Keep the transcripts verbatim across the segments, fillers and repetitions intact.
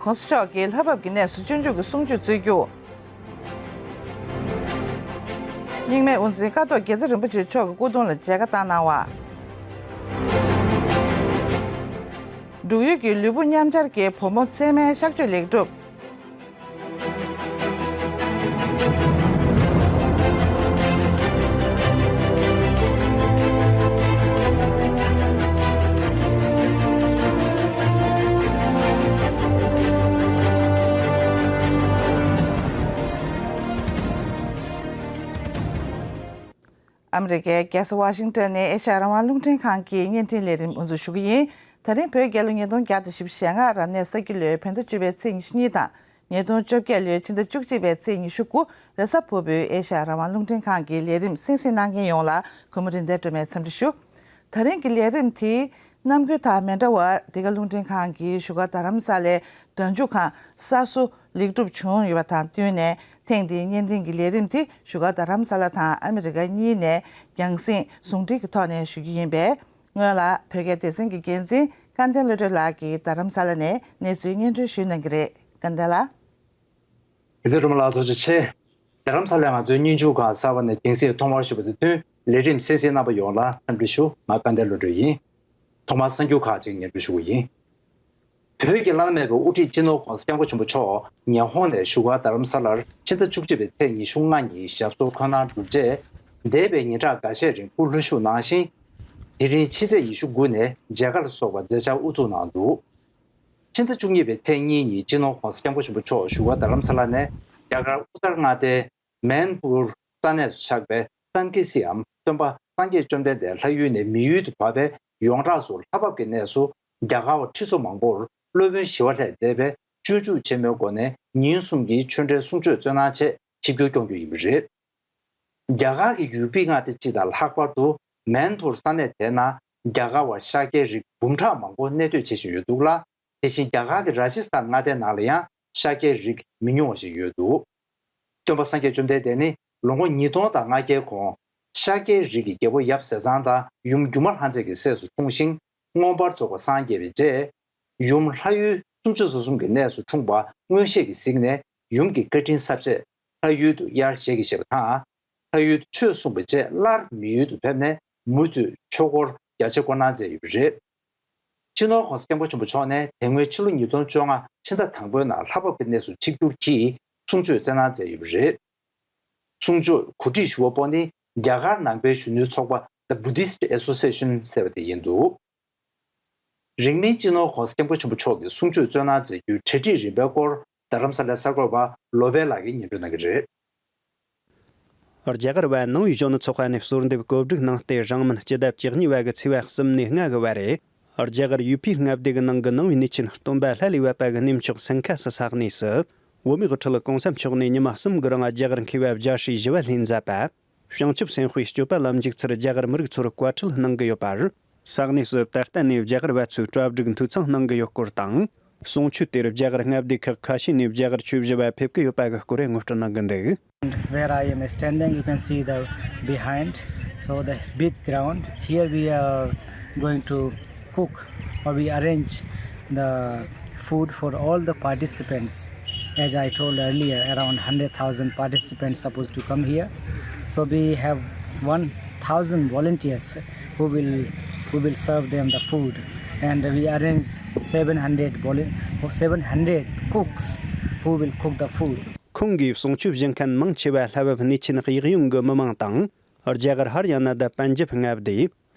༸གོང་ས་མཆོག་གིས་ལྷ་བབས་ཀྱི་གནས་སུ་སྤྱོད་འཇུག་གི་གསུང་ཆོས་སྩོལ་རྒྱུ། རྙིང་མའི་དབུ་འཛིན་ཀཿཐོག་དགེ་རྩེ་རིན་པོ་ཆེ་མཆོག་གི་སྐུ་གདུང་ལ་མཇལ་ཁ་བཏང་གནང་བ། འབྲུག་ཡུལ་གྱི་ལུས་པོ་མཉམ་སྦྱར་གྱི་བུ་མོ་ཚད་མའི་གཤག་བཅོས་ལེགས་གྲུབ། ཨ་མི་རི་ཀའི་རྒྱལ་ས་ཝ་ཤིང་ཏོན་ནས་ཨེ་ཤ་ཡ་རང་དབང་རླུང་འཕྲིན་ཁང་གི་བརྙན་འཕྲིན་ལས་རིམ་དབུ་འཛུགས་ཞུ་གི་ཡིན། ད་རིང་བོད་རྒྱལ་ལོ་ཉིས་སྟོང་བརྒྱ་དང་བཞི་བཅུ་ཞེ་ལྔ་རབ་གནས་ས་ཁྱི་ལོའི་བོད་ཟླ་བཅུ་པའི་ཚེས་ཉི་ཤུ་གཉིས་དང་། ཉིས་སྟོང་བཅོ་བརྒྱད་ལོའི་ཕྱི་ཟླ་བཅུ་གཅིག་པའི་ཚེས་ཉི་ཤུ་དགུ་རེས་གཟའ་ཕུར་བུའི་ཨེ་ཤ་ཡ་རང་དབང་རླུང་འཕྲིན་ཁང་གི་ལས་རིམ་གསན་གཟིགས་གནང་མཁན་ཡོངས་ལ་གུས་མོ་རིག་ལྡན་སྒྲོལ་མས་འཚམས་འདྲི་ཞུ། ད་རིང་གི་ལས་རིམ་དེའི་ནམ་རྒྱུན་དང་མི་འདྲ་བར་འདི་ག་རླུང་འཕྲིན་ཁང་གི་བཞུགས་སྒར་རྡ་རམ་ས་ལའི་སྒྲ་འཇུག་ཁང་གསར་བཟོ་ལེགས་གྲུབ་བྱུང་ཡོད་པ་དང་བསྟུན་ནས། ཐེངས་འདིའི་བརྙན་འཕྲིན་གྱི་ལས་རིམ་དེ་བཞུགས་སྒར་རྡ་རམ་ས་ལ་དང་ཨ་མི་རི་ཀ་གཉིས་ནས་རྒྱང་སྲིང་ཟུང་འབྲེལ་གྱི་ཐོག་ནས་ཞུ་རྒྱུ་ཡིན་པས། སྔོན་ལ་བོད་སྐད་སྡེ་ཚན་གྱི་འགན་འཛིན་སྐལ་ལྡན་བློ་གྲོས་ལགས་ཀྱིས་རྡ་རམ་ས་ལ་ནས་གནས་ཚུལ་སྙན་སྒྲོན་ཞུ་གནང་གི་རེད། སྐལ་ལྡན་ལགས། དགེ་ལྡན་སྒྲོལ་མ་ལགས་ཐུགས་རྗེ་ཆེ། རྡ་རམ་ས་ལ་ང་ཚོའི་སྙན་ཞུ་ཁང་གསར་པ་ནས་རྒྱང་སྲིང་ཐོག་མར་ཞུགས་པ་དང་བསྟུན་ལས་རིམ་གསན་གཟིགས་གནང་བ་ཡོངས་ལ་འཚམས་འདྲི་ཞུ། ང་སྐལ་ལྡན་བློ་གྲོས་ཡིན། ཐོག་མར་གསར་འགྱུར་ཁག་ཅིག་སྙན་སྒྲོན་ཞུ་གི་ཡིན། བོད་ཀྱི་བླ་ན་མེད་པའི་དབུ་ཁྲིད་སྤྱི་ནོར་༸གོང་ས་༸སྐྱབས་མགོན་ཆེན་པོ་མཆོག་ཉི་ཧོང་ནས་བཞུགས་སྒར་རྡ་རམ་ས་ལར་ཕྱི་ཟླ་བཅུ་གཅིག་པའི་ཚེས་ཉི་ཤུ་ལྔ་ཉིན་ཞབས་སོར་འཁོད་གནང་གྲུབ་རྗེས། འདས་པའི་ཉིན་གྲངས་འགའ་ཤས་རིང་སྐུ་ལྷོད་བཞུགས་གནང་ཞིང་། དེ་རིང་ཕྱི་ཚེས་ཉི་ཤུ་དགུ་ནས་མཇལ་ཁ་ལ་སོགས་པ་མཛད་འཆར་དབུ་འཛུགས་གནང་འདུག་ཕྱི་ཟླ་བཅུ་གཉིས་པའི་ཚེས་གཉིས་ཉིན་སྤྱི་ནོར་༸གོང་ས་༸སྐྱབས་མགོན་ཆེན་པོ་མཆོག་བཞུགས་སྒར་རྡ་རམ་ས་ལ་ནས་རྒྱ་གར་ཨུ་ཏར་མངའ་སྡེའི་མན་པུར་ས་གནས་སུ་ཆགས་པའི་སན་ཀི་སིའམ་སྟོན་པ་སངས་རྒྱས་བཅོམ་ལྡན་འདས་ལྷ་ཡུལ་ནས་མི་ཡུལ་དུ་བབས་པའི་ཡོངས་གྲགས་སུ་ལྷ་བབས་ཀྱི་གནས་སུ། རྒྱ་གར་བ་ཁྲི་ཚོ་མང་པོར་སློབ་དཔོན་ཞི་བ་ལྷས་མཛད་པའི་སྤྱོད་འཇུག་ཆེན་མོའི་སྒོ་ནས་ཉིན་གསུམ་གྱི་ཆོས་འབྲེལ་གསུང་ཆོས་སྩོལ་གནང་ཆེད་ཆིབས་བསྒྱུར་སྐྱོང་རྒྱུ་ཡིན་པ་རེད། རྒྱ་གར་གྱི་ཡུ་པི་མངའ་སྡེ་སྤྱི་དང་ལྷག་པར་དུ་མན་པུར་ས་གནས་དེའི་ནང་རྒྱ་གར་བ་ཤཱཀྱའི་རིགས་འབུམ་ཕྲག་མང་པོ་གནས་སྡོད་བྱེད་བཞིན་ཡོད་འདུག་ལ། དེ་བཞིན་རྒྱ་གར་གྱི་ར་ཇི་སི་ཐན་མངའ་སྡེའི་ནང་ལ་ཡང་ཤཱཀྱའི་རིགས་མི་ཉུང་བ་ཞིག་ཡོད་འདུག་སྟོན་པ་སངས་རྒྱས་བཅོམ་ལྡན་འདས་ནི་ལོ་ངོ་ཉིས་སྟོང་དང་ལྔ་བརྒྱའི་གོང་ཤཱཀྱའི་རིགས་ཀྱི་རྒྱལ་པོ་ཡབ་ཟས་གཙང་དང་ཡུམ་སྒྱུ་མ་ལྷ་མཛེས་ཀྱི་སྲས་སུ་འཁྲུངས་ཤིང་། མངོན་པར་རྫོགས་པར་སངས་རྒྱས་པའི་རྗེས། ཡུམ་ལྷ་ཡུལ་སུམ་ཅུ་སོ་གསུམ་གྱི་གནས་སུ་འཁྲུངས་པ་མངོན་ཤེས་ཀྱིས་གཟིགས་ནས་ཡུམ་གྱི་བཀའ་དྲིན་གསབ་ཆེད་ལྷ་ཡུལ་དུ་དབྱར་ཞལ་གྱིས་བཞེས་པ་དང་། ལྷ་ཡུལ་དུ་ཆོས་གསུངས་པའི་རྗེས་སླར་མི་ཡུལ་དུ་ཕེབས་ནས་མུ་མཐུད་ཆོས་སྐོར་རྒྱ་ཆེ་བསྐོར་གནང་མཛད་ཡོད་པ་རེད། སྤྱི་ནོར་༸གོང་ས་༸སྐྱབས་མགོན་ཆེན་པོ་མཆོག་ནས་དེ་སྔོན་ཕྱི་ལོ་ཉིས་སྟོང་བཅོ་ལྔ་ཕྱི་ཟླ་དང་པོའི་ནང་ལྷ་བབས་ཀྱི་གནས་སུ་ཆིབས་བསྒྱུར་གྱིས་གསུང་ཆོས་སྩལ་གནང་མཛད་ཡོད་པ་རེད། གསུང་ཆོས་གོ་སྒྲིག་ཞུ་བ་པོ་ནི་རྒྱ་གར་ནང་པའི་གཞོན་ནུའི་ཚོགས་པ་The Buddhist Association ཟེར་བ་དེ་ཡིན་འདུག་རིང་མིན་སྤྱི་ནོར་༸གོང་ས་༸སྐྱབས་མགོན་ཆེན་པོ་མཆོག་གིས་གསུང་ཆོས་སྩོལ་གནང་མཛད་རྒྱུའི་གྲ་སྒྲིག་རིམ་པའི་སྐོར་རྡ་རམ་ས་ལའི་གསར་འགོད་པ་བློ་བྷེ་ལགས་ཀྱིས་སྙན་སྒྲོན་གནང་གི་རེད། རྒྱ་གར་བ་ནང་པའི་གཞོན་ནུ་ཚོགས་པ་ནས་གསོལ་འདེབས་གོ་སྒྲིག་གནང་སྟེ། རིང་མིན་སྤྱི་ཟླ་བཅུ་གཉིས་པ་གི་ཚེས་པ་གསུམ་ནས་ལྔ་གི་བར་རེད། རྒྱ་གར་ཡུ་པི་མངའ་སྡེ་གི་ནང་གི་ནང་པའི་གནས་ཆེན་སྟོན་པ་ལྷ་ལས་བབས་པ་གི་གནས་མཆོག་སིང་ཁ་སི་ས་གནས་སུ། བོད་མིའི་དབུ་ཁྲིད་གོང་ས་མཆོག་ནས་ཉི་མ་གསུམ་གྱི་རིང་རྒྱ་གར་མཁས་པ་རྒྱལ་སྲས་ཞི་བ་ལྷས་མཛད་པ། བྱང་ཆུབ་སེམས་དཔའི་སྤྱོད་པ་ལ་འཇུག་ཚུལ་རྒྱ་གར་མི་རིགས་ཚོར་བཀའ་ཁྲིད་གནང་གི་ཡོད་པ་རེད། ས་གནས་སུ་ད་ལྟ་ནས་རྒྱ་གར་བ་ཚོས་གྲ་སྒྲིག་འཐུས་ཚང་གནང་གི་ཡོད་སྐོར་དང་། གསུང་ཆོས་དེར་རྒྱ་གར་མངའ་སྡེ་ཁག་ཁ་ཤས་ནས་རྒྱ་གར་ཆོས་ཞུ་བ་ཕེབས་ཀྱི་ཡོད་པ་གི་སྐོར་ངོ་སྤྲོད་གནང་གི་འདུག Where I am standing, you can see the behind. So the big ground. Here we are going to cook or we arrange the food for all the participants. As I told earlier, around hundred thousand participants supposed to come here. So we have one thousand volunteers who will, who will serve them the food. And we arrange seven hundred volu-, seven hundred cooks who will cook the food. ཁོང་གིས་གསུང་ཆོས་ཞུ་མཁན་མང་ཆེ་བ་ལྷ་བབས་གནས་ཆེན་གཡས་གཡོན་གྱི་མི་མང་དང་། རྒྱ་གར་ཧར་ཡ་ན་དང་པན་ཇབ་མངའ་སྡེ།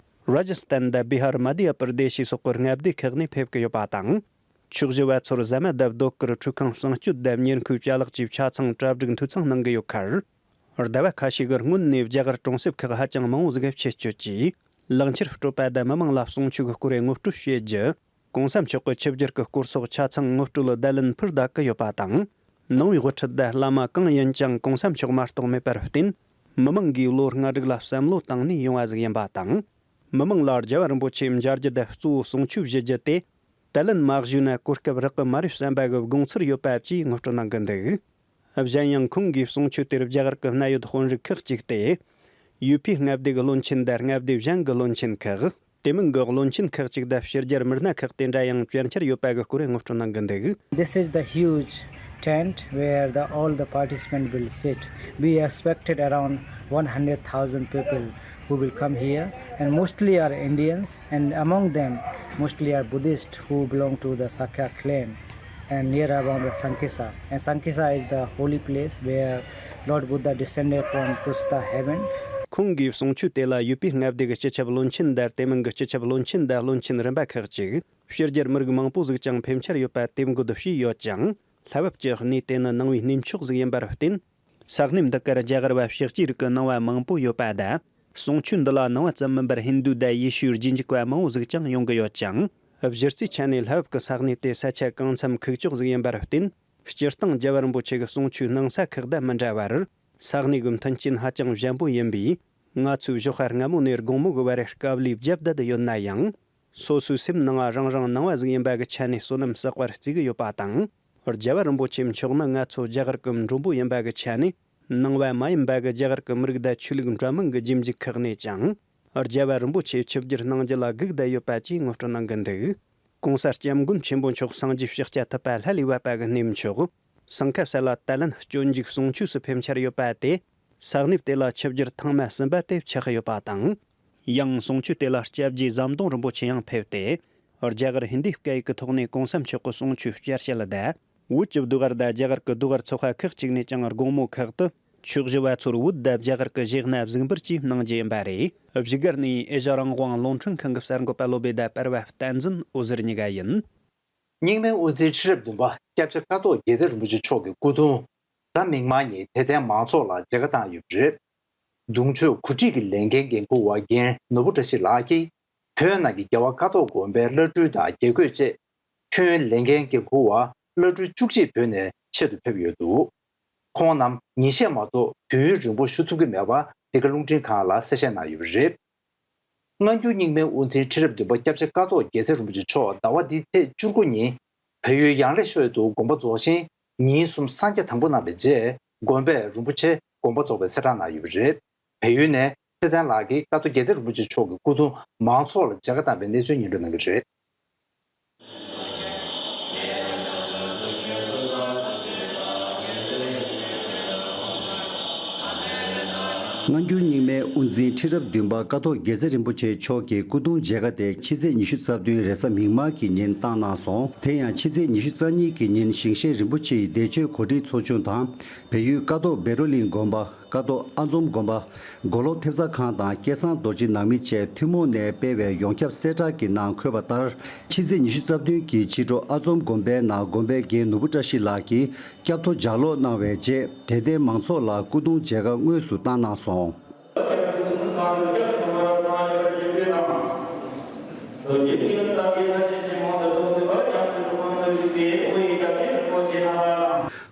ར་ཇ་སི་ཐན་དང་བི་ཧར། མ་དྷྱ་པར་དེ་ཤི་སོགས་ཀྱི་མངའ་སྡེ་ཁག་ནས་ཕེབས་ཀྱི་ཡོད་པ་དང་། ཆོས་ཞུ་བ་ཚོར་ཟ་མ་དང་ཟློས་གར། ཁྲུས་ཁང་བསང་སྤྱོད་དང་ཉེར་མཁོའི་ཅ་ལག་བཅས་ཆ་ཚང་གྲ་སྒྲིག་འཐུས་ཚང་གནང་གི་ཡོད་ཁར། ཟླ་བ་ཁ་ཤས་ཀྱི་སྔོན་ནས་རྒྱ་གར་གྲོང་གསེབ་ཁག་ཧ་ཅང་མང་བོ་ཟིག་ཆེད་སྐྱོད་ཀྱིས། ལག་འཁྱེར་སྤྲོད་པ་དང་མི་མང་ལ་གསུང་ཆོས་ཀྱི་སྐོར་ངོ་སྤྲོད་བྱེད་རྒྱུ། གོང་ས་མཆོག་གི་ཆིབས་བསྒྱུར་གྱི་སྐོར་སོགས་ཆ་ཚང་ངོ་སྤྲོད་བརྡ་ལན་ཕུལ་བསྡད་ཀྱི་ཡོད་པ་དང་། ནང་པའི་དབུ་ཁྲིད་དང་བླ་མ་གང་ཡིན་ཀྱང་གོང་ས་མཆོག་མ་གཏོགས་མེད་པར་བརྟེན། མི་མང་གིས་ལོ་ལྔ་དྲུག་ལ་བསམ་བློ་བཏང་ནས་ཡོང་བ་ཟིག་ཡིན་པ་དང་། མི་མང་ལ་རྒྱལ་བ་རིན་པོ་ཆེ་མཇལ་རྒྱུ་དང་གཙོ་བོ་གསུང་ཆོས་ཞུ་རྒྱུ་དེ། དད་ལན་མ་ཞུས་ན་གོ་སྐབས་རག་གི་མ་རེད་བསམ་པ་གི་དགོངས་ཚུལ་ཡོད་པ་བཅས་ངོ་སྤྲོད་གནང་གི་འདུག་གཞན་ཡང་ཁོང་གིས་གསུང་ཆོས་དེར་རྒྱ་གར་གྱི་གནད་ཡོད་དཔོན་རིགས་ཁག་ཅིག་སྟེ། ཡུ་པི་མངའ་སྡེ་གི་བློན་ཆེན་དང་མངའ་སྡེ་གཞན་གྱི་བློན་ཆེན་ཁག་དེ་མིན་གྱི་བློན་ཆེན་ཁག་ཅིག་དང་ཕྱི་རྒྱལ་མི་སྣ་ཁག་དེ་འདྲ་ཡང་བཅར་འཆར་ཡོད་པ་གི་སྐོར་ངོ་སྤྲོད་གནང་གི་འདུག། This is the huge tent where the all the participants will sit. We expected around one hundred thousand people who will come here, and mostly are Indians, and among them, mostly are Buddhists who belong to the Sakya clan. And near about the Sankesa. And Sankesa is the holy place where Lord Buddha descended from Tusita heaven. ཁོང་གིས་གསུང་ཆོས་དེ་ལ་ཡུལ་པའི་མངའ་སྡེ་གི་སྤྱི་ཁྱབ་བློན་ཆེན་དང་དེ་མིན་གྱི་སྤྱི་ཁྱབ་བློན་ཆེན་དང་བློན་ཆེན་རིམ་པ་ཁག་ཅིག་ཕྱི་རྒྱལ་མི་རིགས་མང་པོ་ཟིག་ཀྱང་ཕེབས་འཆར་ཡོད་པ་དེ་འགོ་བསྡུ་བྱས་ཡོད་ཅིང་། ལྷ་བབས་ཀྱི་གནས་དེ་ནི་ནང་པའི་གནས་མཆོག་ཟིག་ཡིན་པར་བརྟེན། ས་གནས་འདི་ཀར་རྒྱ་གར་བ་ཕྱག་རྗེས་རིགས་ཀྱི་ནང་པ་མང་པོ་ཡོད་པ་དང་། གསུང་ཆོས་འདི་ལ་ནང་པ་ཙམ་མིན་པར་ཧིན་རྡུ་དང་ཡེ་ཤུའི་རྗེས་འཇུག་པ་མང་བོ་ཟིག་ཀྱང་ཡོང་གི་ཡོད་ཅིང་། གཞི་རྩའི་ཆ་ནས་ལྷ་བབས་ཀྱི་ས་གནས་དེ་ས་ཆ་གང་འཚམ་ཁུག་ཀྱོག་ཟིག་ཡིན་པར་བརྟེན། སྤྱིར་བཏང་རྒྱལ་བ་རིན་པོ་ཆེ་གི་གསུང་ཆོས་གནང་ས་ཁག་དང་མི་འདྲ་བར། ས་གནས་ཀྱི་མཐུན་རྐྱེན་ཧ་ཅང་ཞན་པོ་ཡིན་པས། ང་ཚོས་ཞོགས་ཁ་སྔ་མོ་ནས་དགོང་མོ་གི་བར་དཀའ་ལས་བརྒྱབ་བསྡད་ཡོད་ན་ཡང་། སོ་སོའི་སེམས་ནང་རང་རང་ནང་པ་ཟིག་ཡིན་པ་གི་ཆ་ནས་བསོད་ནམས་བསགས་པར་བརྩི་གི་ཡོད་པ་དང་། རྒྱལ་བ་རིན་པོ་ཆེ་མཆོག་ནི་ང་ཚོ་རྒྱ་གར་གྱི་མགྲོན་པོ་ཡིན་པ་གི་ཆ་ནས་ནང་པ་མ་ཡིན་པ་གི་རྒྱ་གར་གྱི་མི་རིགས་དང་ཆོས་ལུགས་འདྲ་མིན་གྱི་རྗེས་འཇུག་ཁག་ནས་ཀྱང་རྒྱལ་བ་རིན་པོ་ཆེ་ཆིབས་བསྒྱུར་གནང་རྒྱུ་ལ་སྒུག་བསྡད་ཡོད་པ་བཅས་ངོ་སྤྲོད་གནང་གི་འདུག། ྋགོང་ས་ྋསྐྱབས་མགོན་ཆེན་པོ་མཆོག་སངས་རྒྱས་ཤཱཀྱ་ཐུབ་པ་ལྷ་ལས་བབས་པ་གི་གནས་མཆོག་སིང་ཁ་ས་ལ་ཏཱ་ལན་སྤྱོད་འཇུག་གསུང་ཆོས་སུ་ཕེབས་འཆར་ཡོད་པ་དེ། ས་གནས་དེ་ལ་ཆིབས་བསྒྱུར་ཐེངས་མ་གསུམ་པ་དེ་ཆགས་ཡོད་པ་དང་། ཡང་གསུང་ཆོས་དེ་ལ་སྐྱབས་རྗེ་ཟམ་གདོང་རིན་པོ་ཆེ་ཡང་ཕེབས་ཏེ། རྒྱ་གར་ཧིན་རྡུའི་སྐད་ཡིག་གི་ཐོག་ནས་གོང་ས་མཆོག་གི་གསུང་ཆོས་བསྐྱར་བཤད་དང་། བོད་ཀྱི་ཟློས་གར་དང་རྒྱ་གར་གྱི་ཟློས་གར་ཚོགས་པ་ཁག་ཅིག་ནས་ཀྱང་དགོང་མོ་ཁག་ཏུ་ཆོས་ཞུ་བ་ཚོར་བོད་དང་རྒྱ་གར་གྱི་གཞས་སྣ་གཟིགས་འབུལ་བཅས་གནང་རྒྱུ་ཡིན་པ་རེད། བཞུགས་སྒར་ནས་ཨེ་ཤ་རང་དབང་རླུང་འཕྲིན་ཁང་གི་གསར་འགོད་པ་བློ་བྷེ་དང་པར་བ་བསྟན་འཛིན་འོད་ཟེར་གཉིས་ཀ་ཡིན། རྙིང་མའི་དབུ་འཛིན་ཁྲི་རབས་བདུན་པ་སྐྱབས་རྗེ་ཀཿཐོག་དགྱེས་བརྩེ་རིན་པོ་ཆེ་མཆོག་གི་སྐུ་གདུང་གཟའ་མིག་དམར་ཉིན་དད་ལྡན་མང་ཚོགས་ལ་མཇལ་ཁ་བཏང་ཡོད་པ་རེད། གདུང་མཆོད་གོ་སྒྲིག་གི་ལས་འགན་འགན་འཁུར་བ་རྒན་ནོར་བུ་བཀྲ་ཤིས་ལགས་ཀྱིས་བོད་ནང་གི་རྒྱལ་བ་ཀཿཐོག་དགོན་པའི་བླ་སྤྲུལ་དང་དགེ་བསྐོས་བཅས་ཁྱོན་ལས་འགན་འགན་འཁུར་བ་བླ་སྤྲུལ་བཅུ་གཅིག་བོད་ནས་ཆེད་དུ་ཕེབས་ཡོད་འདུག། ཁོང་རྣམས་ཉིན་ཤས་མ་གཏོགས་དུས་ཡུན་རིང་པོ་བཞུགས་ཐུབ་ཀྱི་མེད་པ་འདི་ག་རླུང་འཕྲིན་ཁང་ལ་གསལ་བཤད་གནང་ཡོད་པ་རེད། སྔ་འགྱུར་རྙིང་མའི་དབུ་འཛིན་ཁྲི་རབས་བདུན་པ་སྐྱབས་རྗེ་ཀཿཐོག་དགྱེས་བརྩེ་རིན་པོ་ཆེ་མཆོག་ཟླ་བ་འདིའི་ཚེས་བཅུ་དགུ་ཉིན་བལ་ཡུལ་ཡང་ལེ་ཤོད་དུ་དགོངས་པ་རྫོགས་ཤིང་ཉིན་གསུམ་གསང་རྒྱ་དམ་པོ་གནང་བའི་རྗེས་དགོན་པས་རིན་པོ་ཆེ་དགོངས་པ་རྫོགས་པའི་གསལ་བསྒྲགས་གནང་ཡོད་པ་རེད། བལ་ཡུལ་ནས་ཚེ་བརྟན་ལགས་ཀྱིས་ཀཿཐོག་དགྱེས་བརྩེ་རིན་པོ་ཆེ་མཆོག་གི་སྐུ་གདུང་མང་ཚོགས་ལ་མཇལ་ཁ་བཏང་བའི་གནས་ཚུལ་སྙན་སྒྲོན་གནང་གི་རེད། སྔ་འགྱུར་རྙིང་མའི་དབུ་འཛིན་ཁྲི་རབས་བདུན་པ་ཀཿཐོག་དགྱེས་བརྩེ་རིན་པོ་ཆེ་མཆོག་གི་སྐུ་གདུང་མཇལ་ཁ་དེ་ཕྱི་ཚེས་ཉི་ཤུ་རྩ་བདུན་རེས་གཟའ་མིག་དམར་གྱི་ཉིན་བཏང་གནང་སོང་། དེ་ཡང་ཕྱི་ཚེས་ཉི་ཤུ་རྩ་གཉིས་ཀྱི་ཉིན་ཞིང་གཤེགས་རིན་པོ་ཆེའི་བདེ་སྤྱོད་གོ་སྒྲིག་ཚོགས་ཆུང་དང་བལ་ཡུལ་ཀཿཐོག་བཻ་རོ་ལིང་དགོན་པ། ཀཿཐོག་ཨ་འཛོམས་དགོན་པ། མགོ་ལོག་ཐེབས་རྩ་ཁང་དང་སྐལ་བཟང་རྡོ་རྗེ་ནང་མི་བཅས་ཐུན་མོང་ནས་སྤེལ་བའི་ཡོངས་ཁྱབ་གསལ་བསྒྲགས་ཀྱི་ནང་འཁོད་པ་ལྟར། ཕྱི་ཚེས་ཉི་ཤུ་རྩ་བདུན་གྱི་ཕྱི་དྲོ་ཨ་འཛོམས་དགོན་པའི་ནང་དགོན་པའི་རྒན་ནོར་བུ་བཀྲ་ཤིས་ལགས་ཀྱིས་སྐྱབས་ཐོ་ལྗགས་ཀློག་གནང་བའི་རྗེས། དད་ལྡན་མང་ཚོགས་ལ་སྐུ་གདུང་མཇལ་ཁ་དངོས་སུ་བཏང་གནང་སོང་།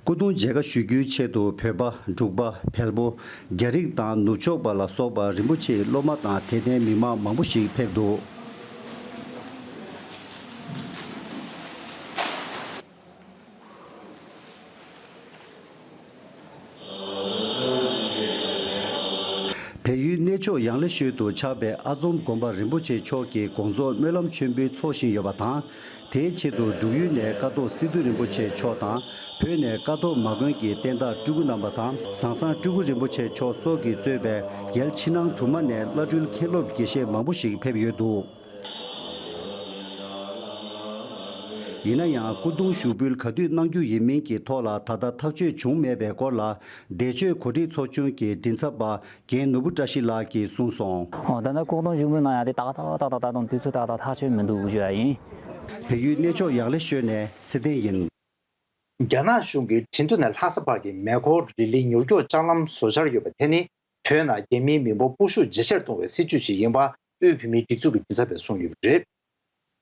སྐུ་གདུང་མཇལ་ཁ་ཞུ་རྒྱུའི་ཆེད་དུ་བོད་པ། འབྲུག་པ། བལ་པོ། རྒྱ་རིགས་དང་ནུབ་ཕྱོགས་པ་ལ་སོགས་པ་རིན་པོ་ཆེའི་སློབ་མ་དང་དད་ལྡན་མི་མང་མང་པོ་ཞིག་ཕེབས་འདུག། བལ་ཡུལ་གནས་མཆོག་ཡང་ལེ་ཤོད་དུ་ཆགས་པའི་ཨ་འཛོམས་དགོན་པ་རིན་པོ་ཆེ་མཆོག་གི་དགོངས་རྫོགས་སྨོན་ལམ་མཆོད་འབུལ་འཚོགས་བཞིན་ཡོད་པ་དང་། དེའི་ཆེད་དུ་འབྲུག་ཡུལ་ནས་ཀཿཐོག་སི་ཏུ་རིན་པོ་ཆེ་མཆོག་དང་། བོད་ནས་ཀཿཐོག་མ་དགོན་གྱི་བསྟན་བདག་སྤྲུལ་སྐུ་རྣམ་པ་དང་། ཟང་ཟང་སྤྲུལ་སྐུ་རིན་པོ་ཆེ་མཆོག་སོགས་ཀྱིས་གཙོས་པའི་རྒྱལ་ཕྱི་ནང་དུ་མ་ནས་བླ་སྤྲུལ་མཁན་སློབ་དགེ་བཤེས་མང་པོ་ཞིག་ཕེབས་ཡོད་འདུག། ཡིན་ན་ཡང་སྐུ་གདུང་ཞུགས་འབུལ་ག་དུས་གནང་རྒྱུ་ཡིན་མིན་གྱི་ཐོག་ལ་ད་ལྟ་ཐག་གཅོད་བྱུང་མེད་པའི་སྐོར་ལ། བདེ་སྤྱོད་གོ་སྒྲིག་ཚོགས་ཆུང་གི་མགྲིན་ཚབ་པ་རྒན་ནོར་བུ་བཀྲ་ཤིས་ལགས་ཀྱིས་གསུངས་སོང་། ཨོ། ད་ལྟ་སྐུ་གདུང་ཞུགས་འབུལ་གནང་ཡ་དེ་ཏག་ཏག་ཏག་ཏག་ཏག་ཏག་དང་དུས་ཚོད་ཏག་ཏག་ཐག་ཆོད་མི་འདུག་ཞུ་ཡ་ཡིན། བལ་ཡུལ་གནས་མཆོག་ཡང་ལེ་ཤོད་ནས་ཚེ་བརྟན་ཡིན། རྒྱ་ནག་གཞུང་གིས་ཁྲིན་ཏུ་ནས་ལྷ་ས་བར་གྱི་མེ་འཁོར་རི་ལི་མྱུར་སྐྱོད་ལྕགས་ལམ་བཟོ་འཆར་ཡོད་པ་དེ་ནི། བོད་ནང་རྒྱ་མིའི་མི་འབོར་སྤོ་ཤུགས་ཇེ་ཆེར་གཏོང་བའི་སྲིད་ཇུས་ཤིག་ཡིན་པ་དབུས་བོད་མིའི་སྒྲིག་འཛུགས་ཀྱི་མགྲིན་ཚབ་པས་གསུངས་ཡོད་པ་རེད།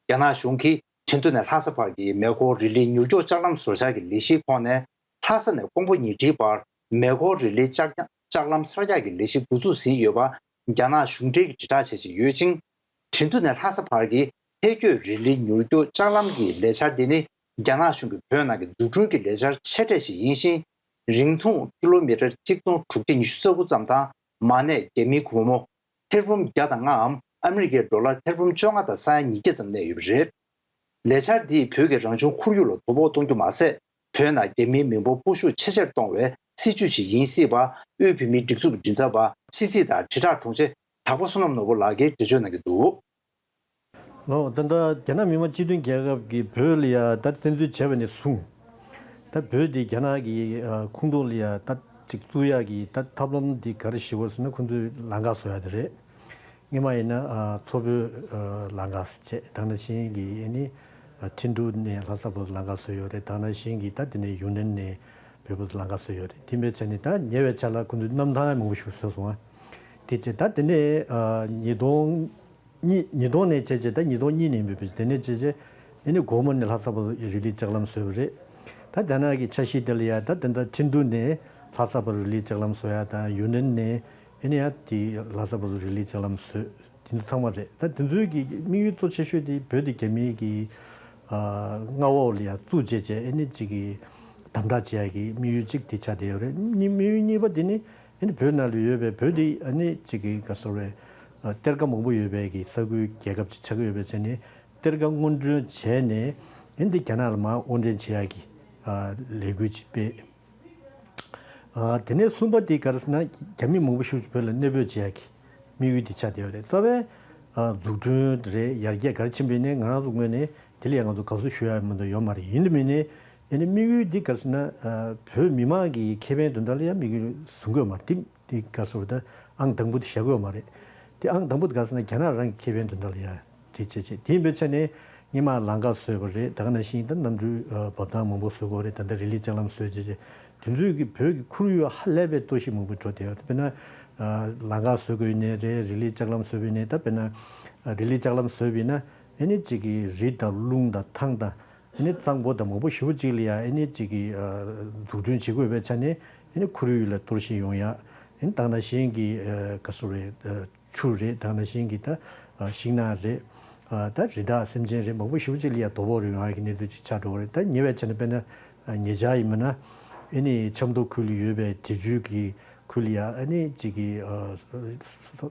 རྒྱ་ནག་གཞུང་གིས་ཁྲིན་ཏུ་ནས་ལྷ་ས་བར་གྱི་མེ་འཁོར་རི་ལི་མྱུར་སྐྱོད་ལྕགས་ལམ་བཟོ་འཆར་གྱི་ལས་གཞིའི་ཁོངས་ནས། ལྷ་ས་ནས་ཀོང་པོ་ཉིང་ཁྲིའི་བར་མེ་འཁོར་རི་ལི་ལྕགས་ལྕགས་ལམ་གསར་རྒྱག་གི་ལས་གཞི་འགོ་འཛུགས་ཟིན་ཡོད་པ་རྒྱ་ནག་གཞུང་འབྲེལ་གྱིས་དྲིལ་བསྒྲགས་བྱེད་བཞིན་ཡོད་ཅིང་། ཁྲིན་ཏུ་ནས་ལྷ་ས་བར་གྱི་ཐལ་སྐྱོད་རི་ལི་མྱུར་སྐྱོད་ལྕགས་ལམ་གྱི་ལས་འཆར་འདི་ནི་རྒྱ་ནག་གཞུང་གིས་བོད་ནང་གི་འཛུགས་སྐྲུན་གྱི་ལས་འཆར་ཆེ་གྲས་ཤིག་ཡིན་ཞིང་། རིང་ཐུང་ཀི་ལོ་མི་ཊར་གཅིག་སྟོང་དྲུག་བརྒྱ་ཉི་ཤུ་རྩ་དགུ་ཙམ་དང་མ་གནས་རྒྱ་མིའི་སྒོར་མོ་ཐེར་འབུམ་བརྒྱ་དང་ལྔའམ་ ཨ་མི་རི་ཀའི་ཌོ་ལར་ཐེར་འབུམ་བཅོ་ལྔ་དང་ས་ཡ་ཉིས་བརྒྱ་ཙམ་གནས་ཡོད་པ་རེད། ལས་འཆར་འདིས་བོད་ཀྱི་རང་བྱུང་ཁོར་ཡུག་ལ་དོ་ཕོག་གཏོང་རྒྱུ་མ་ཟད། བོད་ནང་རྒྱ་མིའི་མི་འབོར་སྤོ་ཤུགས་ཆེས་ཆེར་གཏོང་བའི་སྲིད་ཇུས་ཤིག་ཡིན་སྲིད་པ། དབུས་བོད་མིའི་སྒྲིག་འཛུགས་ཀྱི་མགྲིན་ཚབ་པ། ཕྱི་སྲིད་དང་དྲིལ་བསྒྲགས་དྲུང་ཆེ་དྭགས་པོ་བསོད་ནམས་ནོར་བུ་ལགས་ཀྱིས་འགྲེལ་བརྗོད་གནང་གི་འདུག། ལགས། ད་ལྟ་རྒྱ་ནག་མི་དམངས་སྤྱི་མཐུན་རྒྱལ་ཁབ་ཀྱིས་བོད་ལ་ཡ་ད་བཙན་འཛུལ་བྱས་པ་ནས་བཟུང་། ད་བོད་འདི་རྒྱ་ནག་གི་ཨ་ཁོངས་གཏོགས་ལ་ཡ་ད་ཅིག་བཙུགས་ཡག་གི་ད་ཐབས་ལམ་འདི་ག་རེ་ཞིག་ཡོད་ཟེར་ན། ཁོ་ཚོས་ལམ་ཁ་བཟོ་ཡ་དེ་རེད། སྔོན་མ་ཡིན་ན་ཨ་མཚོ་བོད་ཨ་ལམ་ཁ་བྱས། ད་ག་ནང་བཞིན་གྱི་ཨ་ནི་ཨ་ཁྲིན་ཏུའུ་ནས་ལྷ་ས་བར་དུ་ལམ་ཁ་བཟོས་ཡོད་རེད། ད་ག་ནང་བཞིན་གྱི་ད་དེ་ནས་ཡུན་ནན་ནས་བོད་བར་དུ་ལམ་ཁ་བཟོས་ཡོད་རེད། དེ་འདྲ་བྱས་ནས་ད་ཉེ་བའི་ཆར་ལ་ཁོ་ཚོས་གནམ་ཐང་མང་པོ་ཞིག་བཟོས་སོང་ཨ། དེ་བྱས་ད་དེ་ནས་ཨ་ཉིས་སྟོང་གཉིས། ཉིས་སྟོང་ནས་བྱས་བྱས་ད་ཉིས་སྟོང་གཉིས་ནས་ཡིན་པས། དེ་ནས་བྱས་བྱས་ཨ་ནི་སྒོར་མོ་ནས་ལྷ་ས་བར་དུ་རི་ལི་ལྕགས་ལམ་བཟོས་པ་རེད། ད་རྒྱ་ནག་གི་འཆར་གཞི་དེ་ལ་ཡ་ད་དེ་འདྲ་ཁྲིན་ཏུའུ་ནས་ལྷ་ས་བར་དུ་རི་ལི་ལྕགས་ལམ་བཟོ་ཡ་དང་། ཡུན་ནན་ནས་ཨ་ནི་ཡ་དེ་ལྷ་ས་བར་དུ་རི་ལི་ལྕགས་ལམ་བཟོས། དེ་ཚོ་ཚང་མ་རེད། ད་དེ་ཚོའི་གི་དམིགས་ཡུལ་གཙོ་ཆེ་ཤོས་དེ་བོད་དེ་རྒྱ་མིའི་གི་ཨ་མངའ་འོག་ལ་ཡ་བཙུགས་བྱས་བྱས་ཨ་ནི་ཅིག་གི་དམ་དྲག་བྱེད་ཡ་གི་དམིགས་ཡུལ་གཅིག་དེ་ཆགས་བསྡད་ཡོད་རེད། གཉིས། དམིགས་ཡུལ་གཉིས་པ་དེ་ནི་ཨ་ནི་བོད་ནང་ལ་ཡོད་པའི་བོད་དེ་ཨ་ནི་ཅིག་གི་ག་ཟེར་རེད། ཨ་གཏེར་ཁ་མང་པོ་ཡོད་པའི་གི་ས་ཁུལ་རྒྱལ་ཁབ་ཅིག་ཆགས་ཀྱི་ཡོད་པའི་ཆ་ནས། གཏེར་ཁ་སྔོག་འདོན་བྱས་ནས་ཨ་ནི་འདི་རྒྱ་ནག་ལ་མར་དབོར་འདྲེན་བྱེད་ཡ་གི་ཨ་ལས་འགུལ་ཅིག་སྤེལ། ཨ་དེ་ནས་གསུམ་པ་དེ་ག་རེ་ཟེར་ན། རྒྱ་མི་མང་པོ་ཞིག་བོད་ལ་གནས་སྤོས་བྱེད་ཡ་གི་དམིགས་ཡུལ་དེ་ཆགས་བསྡད་ཡོད་རེད། རྩ་བའི་ཨ་འཛུགས་སྐྲུན་རེད། ཡར་རྒྱས་ག་རེ་ཕྱིན་པ་ཡིན་ནའི་ང་རང་ཚོ་ངོས་ནས་དེ་ལ་ཡང་ང་ཚོ་དགའ་བསུ་ཞུ་ཡ་མི་འདུག་ཡོད་མ་རེད། ཡིན་དུ་མིན་ནའི་ཨ་ནི་དམིགས་ཡུལ་འདི་ག་རེ་ཟེར་ན། ཨ་བོད་མི་མང་གི་ཁེ་ཕན་དོན་དག་ལ་ཡང་དམིགས་ཡུལ་བཟུང་གི་ཡོད་མ་རེད། དེ་དེ་ག་རེ་ཟེར་བ། ད་ཨང་དང་པོ་དེ་བཞག་གི་ཡོད་མ་རེད། དེ་ཨང་དང་པོ་དེ་ག་རེ་ཟེར་ན། རྒྱ་ནག་རང་གི་ཁེ་ཕན་དོན་དག་ལ་ཡང་དེ་བྱས་བྱས། དེ་ཡིན་པའི་ཆ་ནས་སྔོན་མ་ལམ་ཁ་བཟོས་པ་རེད། ད་ག་ནང་བཞིན་ད་གནམ་གྲུའི་ཨ་འབབ་ཐང་མང་པོ་བཟོ་དགོས་རེད། ད་ལྟ་རི་ལི་ལྕགས་ལམ་བཟོས་བྱས་བྱས། དེ་ཚོས་གི་བོད་ཀྱི་ཁོར་ཡུག་ཧ་ལས་པའི་གཏོར་བཤིག་མང་པོ་འགྲོ་བསྡད་ཡོད་རེད། དཔེར་ན་ཨ་ལམ་ཁ་བཟོ་དགོས་ཡིན་ནའི་རེད། རི་ལི་ལྕགས་ལམ་བཟོ་དགོས་ཡིན་ནའི། ད་དཔེར་ན་ཨ་རི་ལི་ལྕགས་ལམ་བཟོས་པ་ཡིན་ན་ཨ་ནི་གཅིག་གི་རི་དང་རླུང་དང་ཐང་དང་། ཨ་ནི་གཙང་པོ་དང་མང་པོ་ཞེ་པོ་ཅིག་ལ་ཡ་ཨ་ནི་གཅིག་གི་ཨ་འཛུགས་སྐྲུན་བྱེད་དགོས་པའི་ཆ་ནས་ཨ་ནི་ཁོར་ཡུག་ལ་གཏོར་བཤིག་ཡོང་ཡ། ཨ་ནི་ད་ག་ནང་བཞིན་གྱི་ཨ་ག་རེ་ཟེར་རེད། ཨ་ཆུ་རེད། ད་ག་ནང་བཞིན་གྱི་ད་ཨ་ཤིང་ནགས་རེད། ཨ་ད་རི་དྭགས་སེམས་ཅན་རེད། མང་པོ་ཞེ་པོ་ཅིག་ལ་ཡ་དོ་ཕོག་རེ་ཡོང་ཡ་གི་གནས་ཚུལ་ཅིག་ཆགས་འགྲོ་གི་རེད། ད་ཉེ་བའི་ཆར་ནས་དཔེར་ན་ཨ་ཉེ་ཆར་ཡིན་པ་ན་ཨ་ནི་ཆབ་མདོ་ཁུལ་ལ་ཡོད་པའི་འབྲི་ཆུའི་གི་ཁུལ་ལ་ཡ་ཨ་ནི་གཅིག་གི་ཨ་ས་